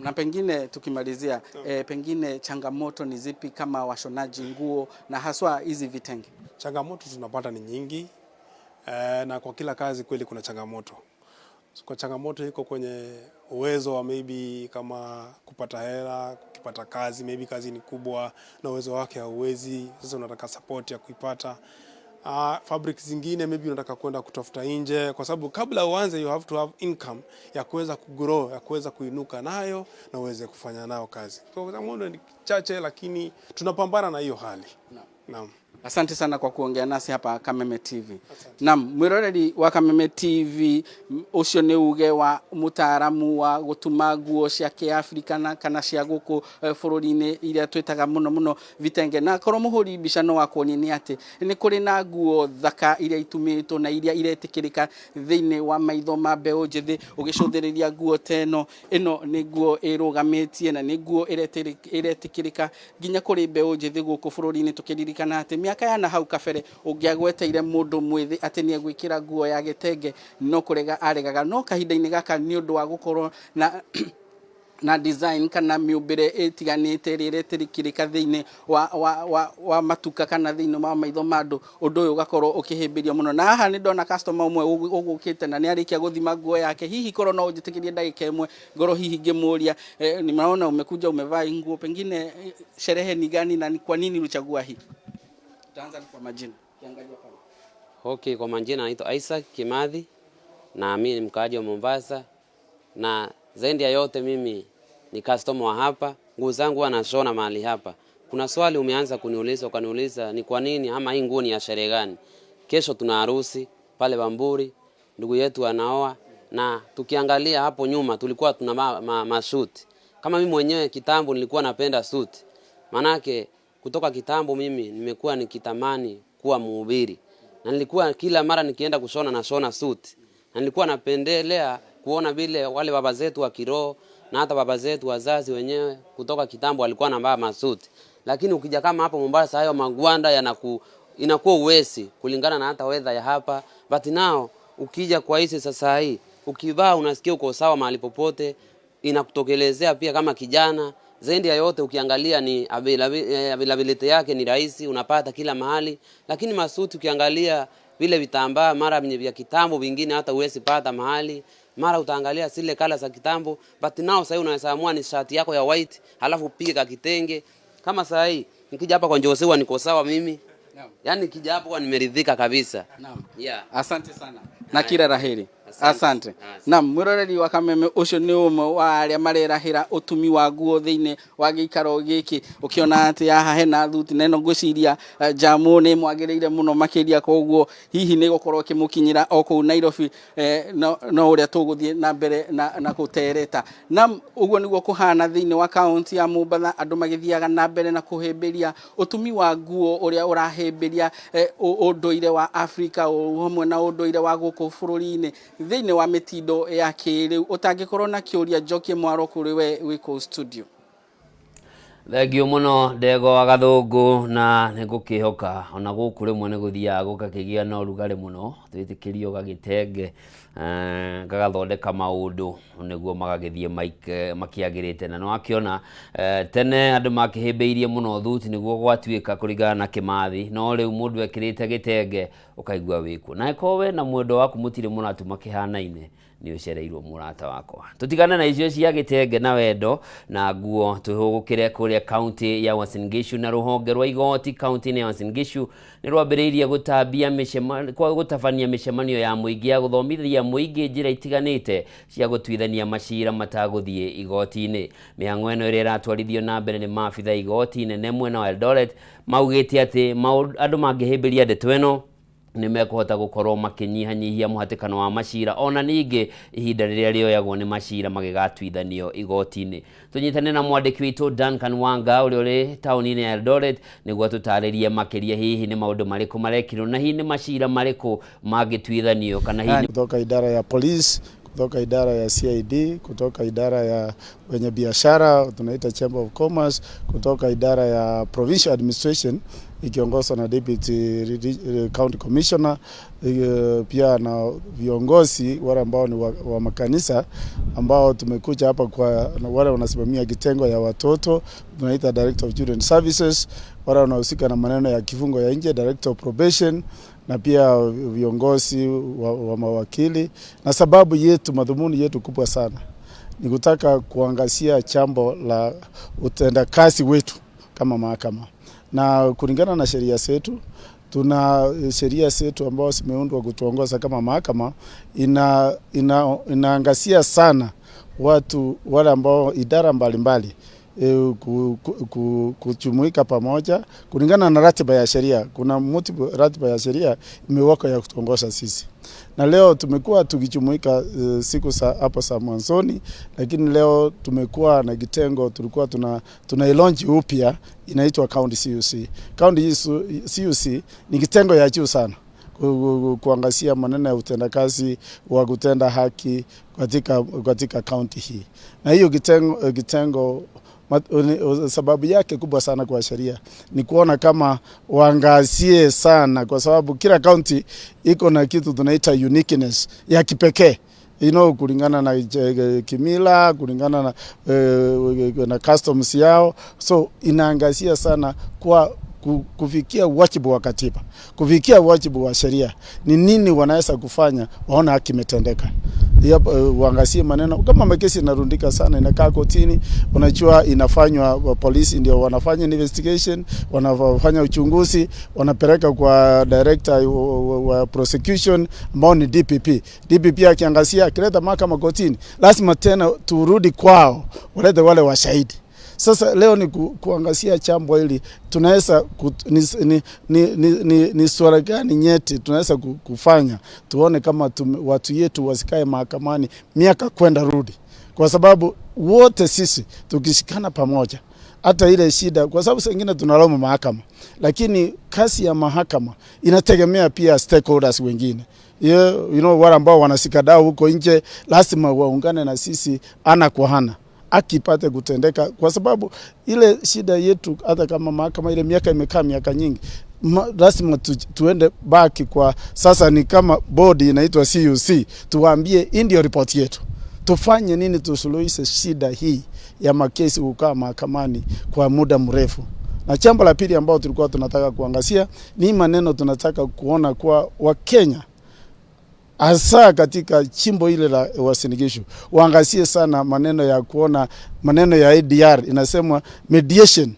Na pengine tukimalizia, pengine changamoto ni zipi kama washonaji nguo na haswa hizi vitenge? Changamoto tunapata ni nyingi na kwa kila kazi kweli kuna changamoto. Kwa changamoto iko kwenye uwezo wa maybe kama kupata hela, kupata kazi, maybe kazi ni kubwa na uwezo wake hauwezi, sasa unataka support ya kuipata. Fabric zingine maybe unataka kwenda kutafuta nje, kwa sababu kabla uanze you have to have income ya kuweza kugrow, ya kuweza kuinuka nayo na uweze kufanya nayo kazi. So changamoto ni chache, lakini tunapambana na hiyo hali. Naam. Asante sana kwa kuongea nasi hapa Kameme TV. Naam, mwiroreri wa Kameme TV, ucio nĩ uge wa mũtaaramu wa gũtuma nguo cia kĩafrika na kana cia gũkũ bũrũri-inĩ iria twĩtaga mũno mũno vitenge. Na korwo mũhũri mbica no akuonie nĩ atĩ nĩ kũrĩ na nguo thaka iria itumĩtwo na iria iretĩkĩrĩka thĩinĩ wa maitho ma mbeũ njĩthĩ. Ũgĩcũthĩrĩria nguo ta ĩno, ĩno nĩ nguo ĩrũgamĩtie na nĩ nguo ĩretĩkĩrĩka nginya kũrĩ mbeũ njĩthĩ gũkũ bũrũri-inĩ, tũkĩririkana atĩ mĩaka ya na hau kabere ũngĩagweteire mũndũ mwĩthĩ atĩ nĩ egwĩkĩra nguo ya gĩtenge no kũrega aregaga, no kahinda-inĩ gaka nĩ ũndũ wa gũkorwo na design kana mĩũmbĩre ĩtiganĩte ĩrĩa ĩretĩkĩrĩka thĩinĩ wa matuka kana thĩinĩ wa maitho ma andũ, ũndũ ũyũ ũgakorwo ũkĩhĩmbĩrio mũno. Na haha nĩ ndona customer ũmwe ũgũkĩte na nĩ arĩkia gũthima nguo yake. Hihi korwo no ũnjĩtĩkĩrie ndagĩka ĩmwe ngorwo hihi ngĩmũria, nimeona umekuja umevaa hii nguo, pengine sherehe ni gani na ni kwa nini ulichagua hii? Tutaanza kwa majina. Kiangalia pale. Okay, kwa majina naitwa Isaac Kimathi na mimi ni mkaaji wa Mombasa, na zaidi ya yote mimi ni customer wa hapa. Nguo zangu huwa nashona mahali hapa. Kuna swali umeanza kuniuliza, ukaniuliza ni kwa nini ama hii nguo ni ya sherehe gani? Kesho tuna harusi pale Bamburi, ndugu yetu anaoa, na tukiangalia hapo nyuma tulikuwa tuna masuti. Kama mimi mwenyewe kitambo nilikuwa napenda suti, manake kutoka kitambo mimi nimekuwa nikitamani kuwa mhubiri, na nilikuwa kila mara nikienda kushona nashona suti, na nilikuwa napendelea kuona vile wale baba zetu wa kiroho na hata baba zetu wazazi wenyewe kutoka kitambo walikuwa wanavaa masuti, lakini ukija kama hapo Mombasa hayo magwanda inakuwa uwesi kulingana na hata weather ya hapa, but now ukija kwa hizi sasa hii ukivaa unasikia uko sawa mahali popote, inakutokelezea pia kama kijana. Zaidi ya yote ukiangalia ni availability yake ni rahisi, unapata kila mahali, lakini masuti ukiangalia vile vitambaa mara vya kitambo vingine hata huwezi pata mahali, mara utaangalia zile color za kitambo, but now sasa unaweza amua ni shati yako ya white halafu upige ka kitenge. Kama sasa hii nikija hapa kwa Njosiwa niko sawa mimi. Yaani nikija hapo kwa nimeridhika kabisa. Naam. Yeah. Asante sana na kila la heri. Asante. Na mwiroreri wa Kameme, ucio ni umwe wa aria marerahira utumi wa nguo thiini wa giikaro giki. Ukiona ati haha hena thuti na ino ngwiciria jamu ni mwagiriire muno makiria, koguo hihi ni gukorwo kimukinyira o kuu Nairobi. No uria tuguthie na mbere na gutereta na uguo niguo kuhana thiini wa kaunti ya Mombatha, andu magithiaga na mbere na kuhimbiria utumi wa nguo uria urahimbiria unduire wa Afrika o hamwe na unduire wa guku bururi-ini thiini wa mitindo ya kiriu. Utangikorwo na kiuria, njokie mwaro kuri we wi kuu studio. Thengio mũno, Ndego wa Gathũngũ, na nĩ ngũkĩhoka ona gũkũ rĩmwe nĩ gũthiaga gũgakĩgĩa na ũrugarĩ mũno, twĩtĩkĩrio gagĩtenge gagathondeka maũndũ nĩguo magagĩthiĩ makĩagĩrĩte. Na nĩwakĩona tene andũ makĩhĩmbĩirie mũno thuti nĩguo gwatuĩka kũringana na Kĩmathi, no rĩu mũndũ ekĩrĩte gĩtenge ũkaigua wĩkuo, na ĩkorwo we na mwendwa waku mũtirĩ mũratuma kĩhanaine, nĩ ũcereirwo, mũrata wakwa. Tũtigane na icio cia gĩtenge na wendo na nguo, tũhũgũkĩre kũrĩa kaunti ya Uasin Gishu. Na rũhonge rwa igoti kaunti-inĩ ya Uasin Gishu nĩ rwambĩrĩirie gũtambia gũtabania mĩcemanio ya mũingĩ ya gũthomithia mũingĩ njĩra itiganĩte cia gũtuithania macira matagũthiĩ igoti-inĩ. Mĩhang'o ĩno ĩrĩa ĩratwarithio na mbere nĩ maabitha igoti nene mwena wa Eldoret maugĩte atĩ andũ mangĩhĩmbĩria ndeto ĩno nĩ mekũhota gũkorwo makĩnyihanyihia mũhatĩkano wa macira, ona ningĩ ihinda rĩrĩa rĩoyagwo nĩ macira magĩgatuithanio igoti-inĩ. Tũnyitane na mwandĩki witũ Duncan Wanga ũrĩa ũrĩ taũni-inĩ ya Eldoret nĩguo tũtarĩrie makĩria hihi nĩ maũndũ marĩkũ marekirwo na hihi nĩ macira marĩkũ mangĩtuithanio kana hihi Kutoka idara ya polisi, kutoka idara ya CID, kutoka idara ya wenye biashara tunaita Chamber of Commerce, kutoka idara ya Provincial Administration ikiongozwa na Deputy County Commissioner, pia na viongozi wale ambao ni wa makanisa ambao tumekuja hapa kwa na wale wanasimamia kitengo ya watoto tunaita Director of Children Services, wale wanahusika na maneno ya kifungo ya nje, Director of Probation, na pia viongozi wa mawakili. Na sababu yetu, madhumuni yetu kubwa sana ni kutaka kuangazia jambo la utendakazi wetu kama mahakama, na kulingana na sheria zetu, tuna sheria zetu ambao zimeundwa kutuongoza kama mahakama, inaangazia sana watu wale ambao idara mbalimbali kujumuika pamoja kulingana na ratiba ya sheria. Kuna multiple ratiba ya sheria imewekwa ya kutuongoza sisi, na leo tumekuwa tukijumuika siku za hapo za mwanzoni, lakini leo tumekuwa na kitengo tulikuwa tuna ilaunch upya inaitwa County CUC. County CUC ni kitengo ya juu sana kuangazia maneno ya utendakazi wa kutenda haki katika county hii, na hiyo kitengo sababu yake kubwa sana kwa sheria ni kuona kama waangazie sana, kwa sababu kila county iko na kitu tunaita uniqueness ya kipekee, kulingana na kimila, kulingana na customs yao, so inaangazia sana kwa kufikia wajibu wa katiba, kufikia wajibu wa sheria, ni nini wanaweza kufanya waona haki imetendeka. Yep, uangazie maneno kama makesi inarundika sana, inakaa kotini, unajua inafanywa, polisi ndio wanafanya investigation, wanafanya uchunguzi, wanapeleka kwa director wa prosecution ambao ni DPP. DPP akiangazia, akileta mahakama kotini, lazima tena turudi kwao, walete wale washahidi. Sasa leo ni kuangazia jambo hili, tunaweza ni swala gani nyeti tunaweza kufanya tuone kama watu yetu wasikae mahakamani miaka kwenda rudi, kwa sababu wote sisi tukishikana pamoja hata ile shida, kwa sababu saa ingine tunalaumu mahakama, lakini kazi ya mahakama inategemea pia stakeholders wengine. Wale ambao wanashika dau huko nje lazima waungane na sisi ana kwa ana haki ipate kutendeka, kwa sababu ile shida yetu hata kama mahakama ile miaka imekaa miaka nyingi, lazima tuende baki kwa sasa, ni kama bodi inaitwa CUC, tuwaambie hii ndio report yetu, tufanye nini tusuluhishe shida hii ya makesi kukaa mahakamani kwa muda mrefu. Na jambo la pili ambao tulikuwa tunataka kuangazia ni maneno tunataka kuona kwa Wakenya hasa katika chimbo ile la Uasin Gishu waangazie sana maneno ya kuona maneno ya ADR inasemwa mediation,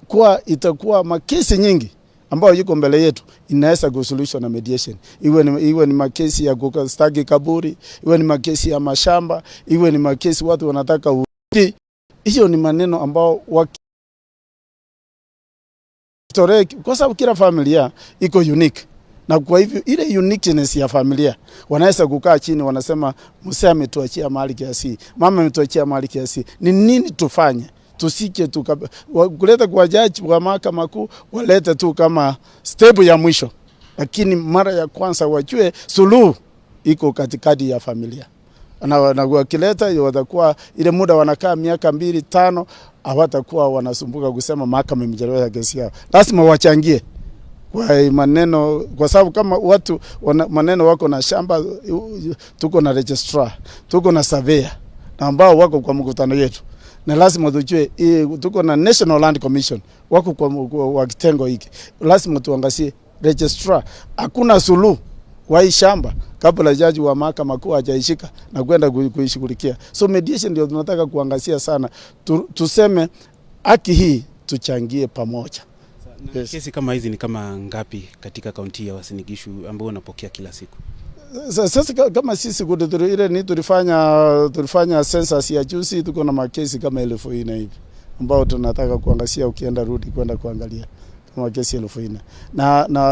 kwa itakuwa makesi nyingi ambayo yuko mbele yetu inaweza kusuluhishwa na mediation. Iwe ni makesi ya kustaki kaburi, iwe ni makesi ya mashamba, iwe ni makesi watu wanataka urithi. Hiyo ni maneno ambao kwa sababu kila familia iko unique. Na kwa hivyo ile uniqueness ya familia wanaweza kukaa chini wanasema, mzee ametuachia mali kiasi, mama ametuachia mali kiasi, ni nini tufanye? Tusike kuleta kwa jaji wa mahakama kuu, walete tu kama step ya mwisho, lakini mara ya kwanza wajue suluhu iko katikati ya familia. Na wakileta watakuwa ile muda wanakaa miaka 2 5, hawatakuwa wanasumbuka kusema mahakama imechelewesha kesi yao. Lazima wachangie kwa maneno, kwa sababu kama watu maneno wako na shamba, tuko na registrar, tuko na surveyor ambao wako kwa mkutano yetu, na lazima tujue tuko na National Land Commission wako kwa kitengo hiki. Lazima tuangazie registrar. Hakuna suluhu kwa hii shamba kabla jaji wa mahakama kuu hajaishika na kwenda kuishughulikia. So mediation ndio tunataka kuangazia sana. Tuseme haki hii tuchangie pamoja. Yes. Kesi kama hizi ni kama ngapi katika kaunti ya Uasin Gishu ambao unapokea kila siku? Sasa kama sisi ile ni tulifanya census ya juzi, tuko na makesi kama 4,000 hivi ambao tunataka kuangazia, ukienda rudi kwenda kuangalia kama kesi 4,000.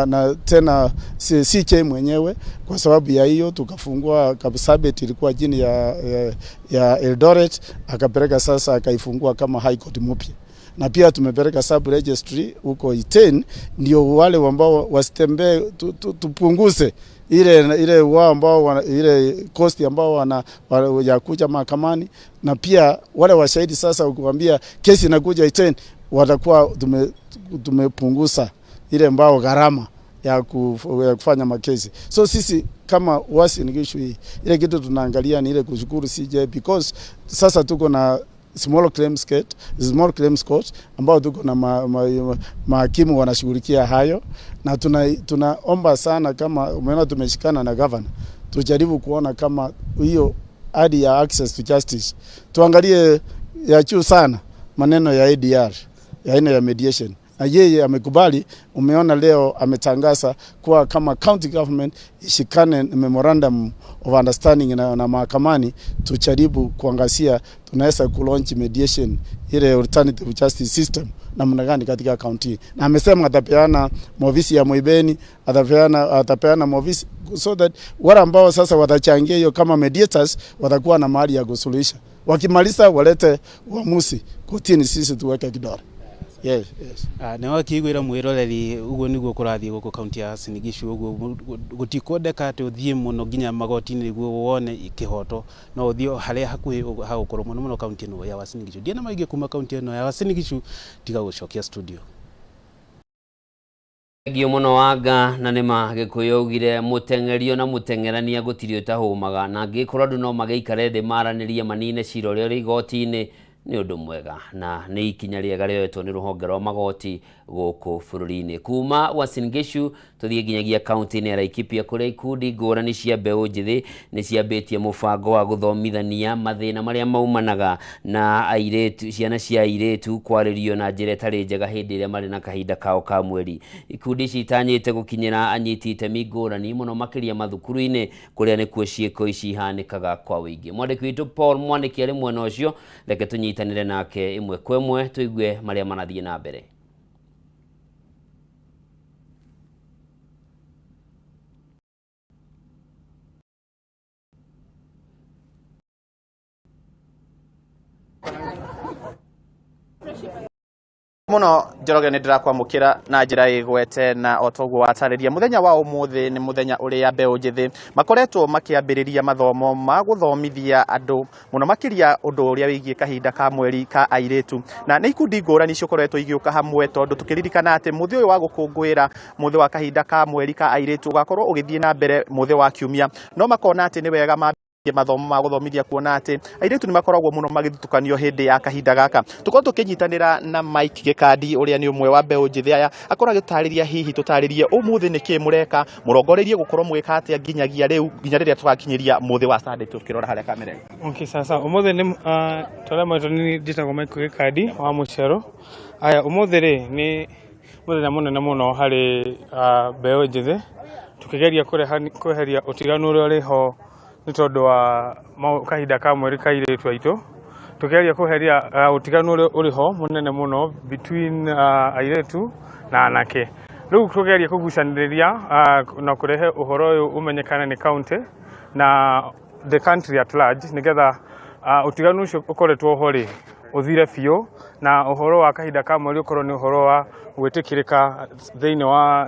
Na tena si CJ mwenyewe, kwa sababu ya hiyo tukafungua Kapsabet, ilikuwa chini ya Eldoret, akapeleka sasa akaifungua kama High Court mpya. Na pia tumepeleka sub registry huko Iten, ndio wale ambao wasitembee, tupunguze ile wao ambao ile cost ambao wana ya kuja mahakamani, na pia wale washahidi sasa ukiwaambia kesi inakuja Iten, watakuwa tumepunguza ile ambao gharama ya kufanya makesi. So sisi kama Uasin Gishu hii, ile kitu tunaangalia ni ile kushukuru CJ, because sasa tuko na small claims court ambao tuko na mahakimu wanashughulikia hayo, na tunaomba sana, kama umeona tumeshikana na governor, tujaribu kuona kama hiyo hadi ya access to justice tuangalie ya juu sana maneno ya ADR, ya aina ya mediation. Na yeye amekubali. Umeona leo ametangaza kuwa kama county government ishikane memorandum of understanding na mahakamani, tujaribu kuangazia tunaweza kulaunch mediation ile alternative justice system namna gani katika county. Na amesema atapeana maofisi ya Moibeni, atapeana maofisi so that wale ambao sasa watachangia hiyo kama mediators watakuwa na mahali ya kusuluhisha. Wakimaliza walete uamuzi kotini, sisi tuweke kidole. Yes, yes. Na wakiigwira mwiroreri uguo niguo kurathie guku kaunti ya Uasin Gishu, uguo gutikwendeka ati uthie muno nginya magoti-ini niguo wone kihoto, no uthie haria hakuhi hagukorwo muno muno kaunti ino ya Uasin Gishu. Ndiena maingi kuma kaunti ino ya Uasin Gishu, tiga gucokia studio. Thengio muno wanga na nĩ Gĩkũyũ augire mũteng'erio na mũteng'erania gũtirĩ ũtahũmaga, na angĩkorwo andũ no magĩikare thĩ maranĩrie manine cira ũrĩa ũrĩ igoti-inĩ nĩ ũndũ mwega, na nĩ ikinya rĩega rĩoetwo nĩ rũhonge rwa magoti gũkũ bũrũri-inĩ. Kuma Uasin Gishu tũthiĩ nginyagia kaunti-inĩ ya Laikipia kũrĩa ikundi ngũrani cia mbeũ njĩthĩ nĩ ciambĩtie mũbango wa gũthomithania mathĩna marĩa maumanaga na airĩtu, ciana cia airĩtu kwarĩrio na njĩra ĩtarĩ njega hĩndĩ ĩrĩa marĩ na kahinda kao ka mweri. Ikundi ici itanyĩte gũkinyĩra anyiti itemi ngũrani mũno makĩria mathukuru-inĩ kũrĩa nĩkuo ciĩko ici ihanĩkaga kwa ũingĩ. Mwandĩki witũ Paul Mwanĩki arĩ mwena ũcio, reke tũnyitanĩre nake ĩmwe kwa ĩmwe tũigue marĩa marathiĩ na mbere. Muno Njoroge nĩ ndĩrakwamũkĩra na njĩra ĩgwete na o toguo watarĩria mũthenya wa ũmũthĩ nĩ mũthenya ũrĩa mbeũ njĩthĩ makoretwo makĩambĩrĩria mathomo ma gũthomithia andũ mũno makĩria ũndũ ũrĩa wĩgiĩ kahinda ka mweri ka airĩtu, na nĩ ikundi ngũrani cikoretwo igĩũka hamwe tondũ tũkĩririkana atĩ mũthĩ ũyũ wa gũkũngũĩra mũthĩ wa kahinda ka mweri ka airĩtu ũgakorwo ũgĩthiĩ na mbere mũthĩ wa kiumia, no makona atĩ nĩ wega mathomo ma gũthomithia kuona atĩ airĩtu nĩ makoragwo mũno magĩthutũkanio hĩndĩ ya kahinda gaka. Tũkorwo tũkĩnyitanĩra na Mike Gĩkandi ũrĩa nĩ ũmwe wa mbeũ njĩthĩ aya, akorwo agĩtũtarĩria hihi tũtarĩrie ũmũthĩ nĩkĩ mũreka, mũrongoreirie gũkorwo mũgĩka atĩa nginyagia rĩu nginya rĩrĩa tũgakinyĩria mũthĩ wa Sunday tũkĩrora harĩa kamera. Okay, sasa ũmũthĩ nĩ tũrĩa maitũ nĩ njĩtagwo Mike Gĩkandi wa Mũcero. Aya ũmũthĩ rĩ nĩ Muthenya munene muno hari mbeũ njĩthĩ, tukigeria kweheria utiganu ũrĩa ũrĩ ho nĩ tondũ wa kahinda ka mweri ka airĩtu aitũ, tukigeria kweheria utiganu ũrĩa ũrĩ ho mũnene mũno between airĩtu na anake. Rĩu tukigeria kũgucanĩrĩria na kũrehe ũhoro ũyũ ũmenyekane nĩ county na the country at large, nĩgetha utiganu ũcio ũkoretwo ho rĩ ũthire biũ, na ũhoro wa kahinda ka mweri ũkorwo nĩ ũhoro wa gwĩtĩkĩrĩka thĩinĩ wa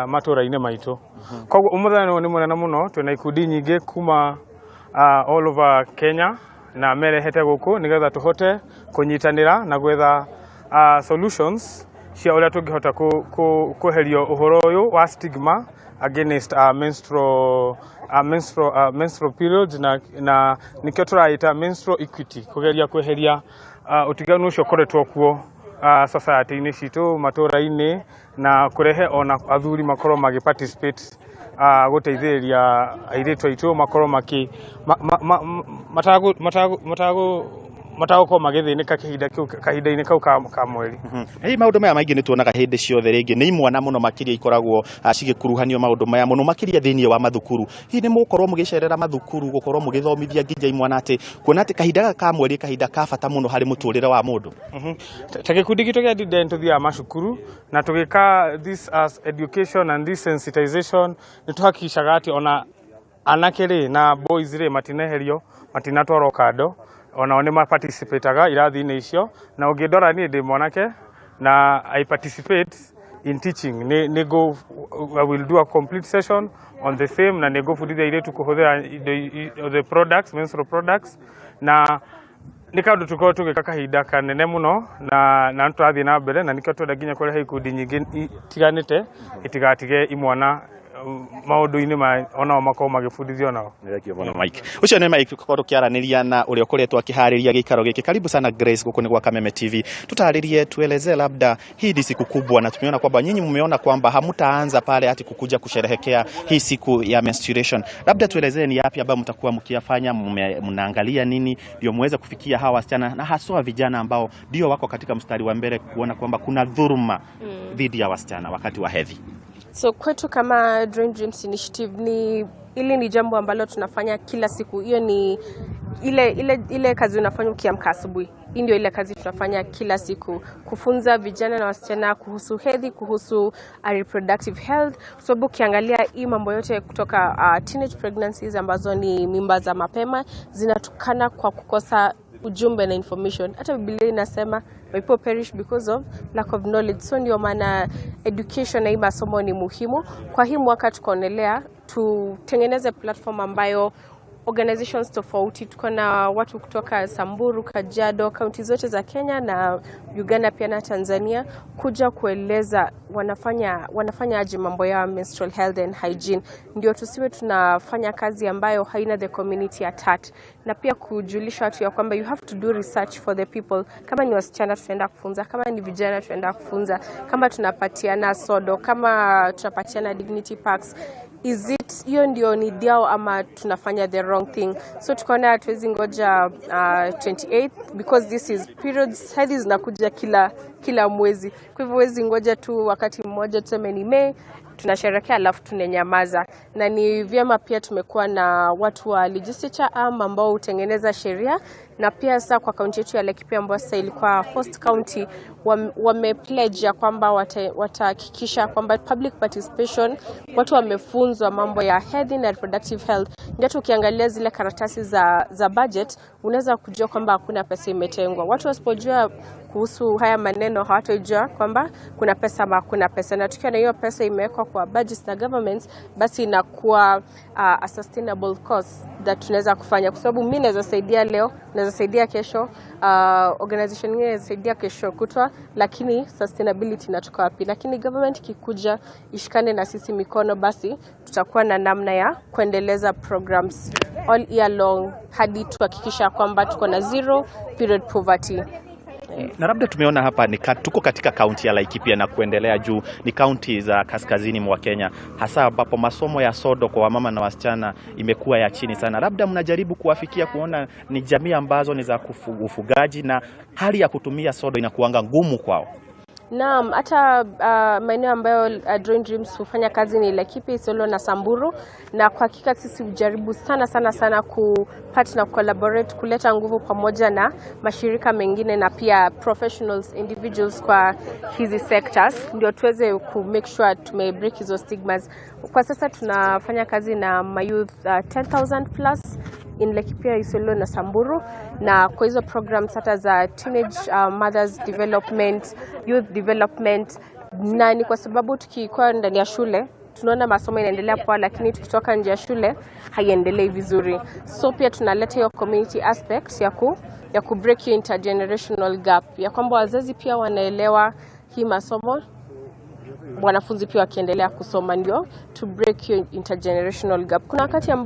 matũra-inĩ maitũ. Koguo mũthenya ũyũ nĩ mũnene mũno, twĩna ikundi nyingĩ kuma all over Kenya na merehete gũkũ nĩgetha tũhote kũnyitanĩra na gwetha solutions cia ũrĩa tũngĩhota kweheria ũhoro ũyũ wa stigma against menstrual periods, na nĩkĩo tũraita menstrual equity, kũgeria kweheria ũtiganu ũcio ũkoretwo kuo society-inĩ citũ, matũra-inĩ, na kũrehe ona athuri makorwo magĩ participate gũteithĩrĩria airĩtu aitũ makorwo makĩ matagũkorwo magĩthĩnĩka kahinda-inĩ kau ka mweri. Hihi maũndũ maya maingĩ nĩ tuonaga hĩndĩ ciothe, rĩngĩ nĩ imwana mũno makĩria ikoragwo cigĩkuruhanio maũndũ maya mũno makĩria thĩinĩ wa mathukuru. Hihi nĩ mũgũkorwo mũgĩcerera mathukuru gũkorwo mũgĩthomithia nginya imwana atĩ kuona atĩ kahinda gaka ka mweri kahinda ka bata mũno harĩ mũtũrĩre wa mũndũ? Ta gĩkundi gitũ gĩa DDN tũthiaga macukuru na tũgĩka this as education and this sensitization, nĩ tũhakicaga atĩ ona anake rĩ na boys rĩ matineherio, matinatwarwo kando, onao nĩ maparticipataga irathi-inĩ icio. Na ũngĩndora niĩ ndĩ mwanake na I participate in teaching, I will do a complete session on the same, na nĩngũbundithia airĩtu kũhũthĩra the products, menstrual products, na nĩ kaũndũ tũkoragwo tũgĩka kahinda kanene mũno, na nĩ tũrathiĩ na mbere, na nĩkĩo twenda nginya kũrehe ikundi nyingĩ itiganĩte itigatige imwana maũndũ-inĩ ma onao makorwo magĩbundithio nao. Mike. Ũcio nĩ Mike tũkorwo tũkĩaranĩria na ũrĩa ũkoretwo akĩharĩria gĩikaro gĩkĩ. Karibu sana Grace gũkũ nĩ gwa Kameme TV. Tutarĩrie, tuelezee, labda hii ni siku kubwa na tumeona kwamba nyinyi mmeona kwamba hamtaanza pale ati kukuja kusherehekea hii siku ya menstruation. Labda tuelezee ni yapi ambayo mtakuwa mkiyafanya, mnaangalia nini ndio muweze kufikia hawa wasichana na haswa vijana ambao ndio wako katika mstari wa mbele kuona kwamba kuna dhuluma dhidi ya wasichana wakati wa hedhi. So kwetu kama Dream Dreams Initiative ni ili ni jambo ambalo tunafanya kila siku. Hiyo ni ile kazi unafanya ukiamka asubuhi. Hii ndio ile kazi tunafanya kila siku, kufunza vijana na wasichana kuhusu hedhi, kuhusu reproductive health. Sababu ukiangalia hii mambo yote kutoka teenage pregnancies ambazo ni mimba za mapema zinatokana kwa kukosa ujumbe na information. Hata Biblia inasema people perish because of lack of knowledge. So ndio maana education na hii masomo ni muhimu. Kwa hii mwaka tukaonelea tutengeneze platform ambayo organizations tofauti, tuko na watu kutoka Samburu, Kajiado, kaunti zote za Kenya na Uganda pia na Tanzania, kuja kueleza wanafanya aje mambo ya menstrual health and hygiene, ndio tusiwe tunafanya kazi ambayo haina the community at heart, na pia kujulisha watu ya kwamba you have to do research for the people. Kama ni wasichana tunaenda kufunza, kama ni vijana tunaenda kufunza, kama tunapatiana sodo, kama tunapatiana dignity packs, is it hiyo ndio need yao ama tunafanya the wrong thing? So tukaona hatuwezi ngoja 28th because this is periods, hedhi zinakuja kila mwezi. Kwa hivyo huwezi ngoja tu wakati mmoja tuseme ni Mei tunasherehekea alafu tunanyamaza. Na ni vyema pia tumekuwa na watu wa legislature arm ambao hutengeneza sheria, na pia sasa kwa kaunti yetu ya Laikipia ambayo sasa ilikuwa host county, wame pledge ya kwamba watahakikisha kwamba public participation, watu wamefunzwa mambo ya hedhi na reproductive health. Ndio tukiangalia zile karatasi za budget unaweza kujua kwamba hakuna pesa imetengwa. Watu wasipojua kuhusu haya maneno hawatojua kwamba kuna pesa ama hakuna pesa. Na tukiwa na hiyo pesa imewekwa kwa budgets na governments, basi inakuwa a sustainable cost that tunaweza kufanya. Kwa sababu mimi naweza saidia leo, naweza saidia kesho, organization nyingine inaweza saidia kesho kutwa, lakini sustainability inatoka wapi? Lakini government ikikuja ishikane na sisi mikono, basi tutakuwa na namna ya kuendeleza programs all year long hadi tuhakikisha kwamba tuko na zero period poverty. Na labda tumeona hapa ni tuko katika kaunti ya Laikipia na kuendelea juu ni kaunti za kaskazini mwa Kenya, hasa ambapo masomo ya sodo kwa wamama na wasichana imekuwa ya chini sana. Labda mnajaribu kuwafikia kuona ni jamii ambazo ni za ufugaji na hali ya kutumia sodo inakuanga ngumu kwao. Naam, hata maeneo ambayo Drawing Dreams hufanya kazi ni Laikipia, Isiolo na Samburu, na kwa hakika sisi hujaribu sana sana sana ku partner, collaborate, kuleta nguvu pamoja na mashirika mengine na pia professionals individuals kwa hizi sectors, ndio tuweze ku make sure tume break hizo stigmas. Kwa sasa tunafanya kazi na mayouth 10,000 plus in Laikipia, Isiolo na Samburu, na kwa hizo programs hata za teenage mothers development, youth development, na ni kwa sababu tukikuwa ndani ya shule tunaona masomo inaendelea poa, lakini tukitoka nje ya shule haiendelei vizuri. So pia tunaleta hiyo community aspect ya ku break hiyo intergenerational gap, ya kwamba wazazi pia wanaelewa hii masomo, wanafunzi pia wakiendelea kusoma, ndio to break hiyo intergenerational gap. Kuna wakati ambao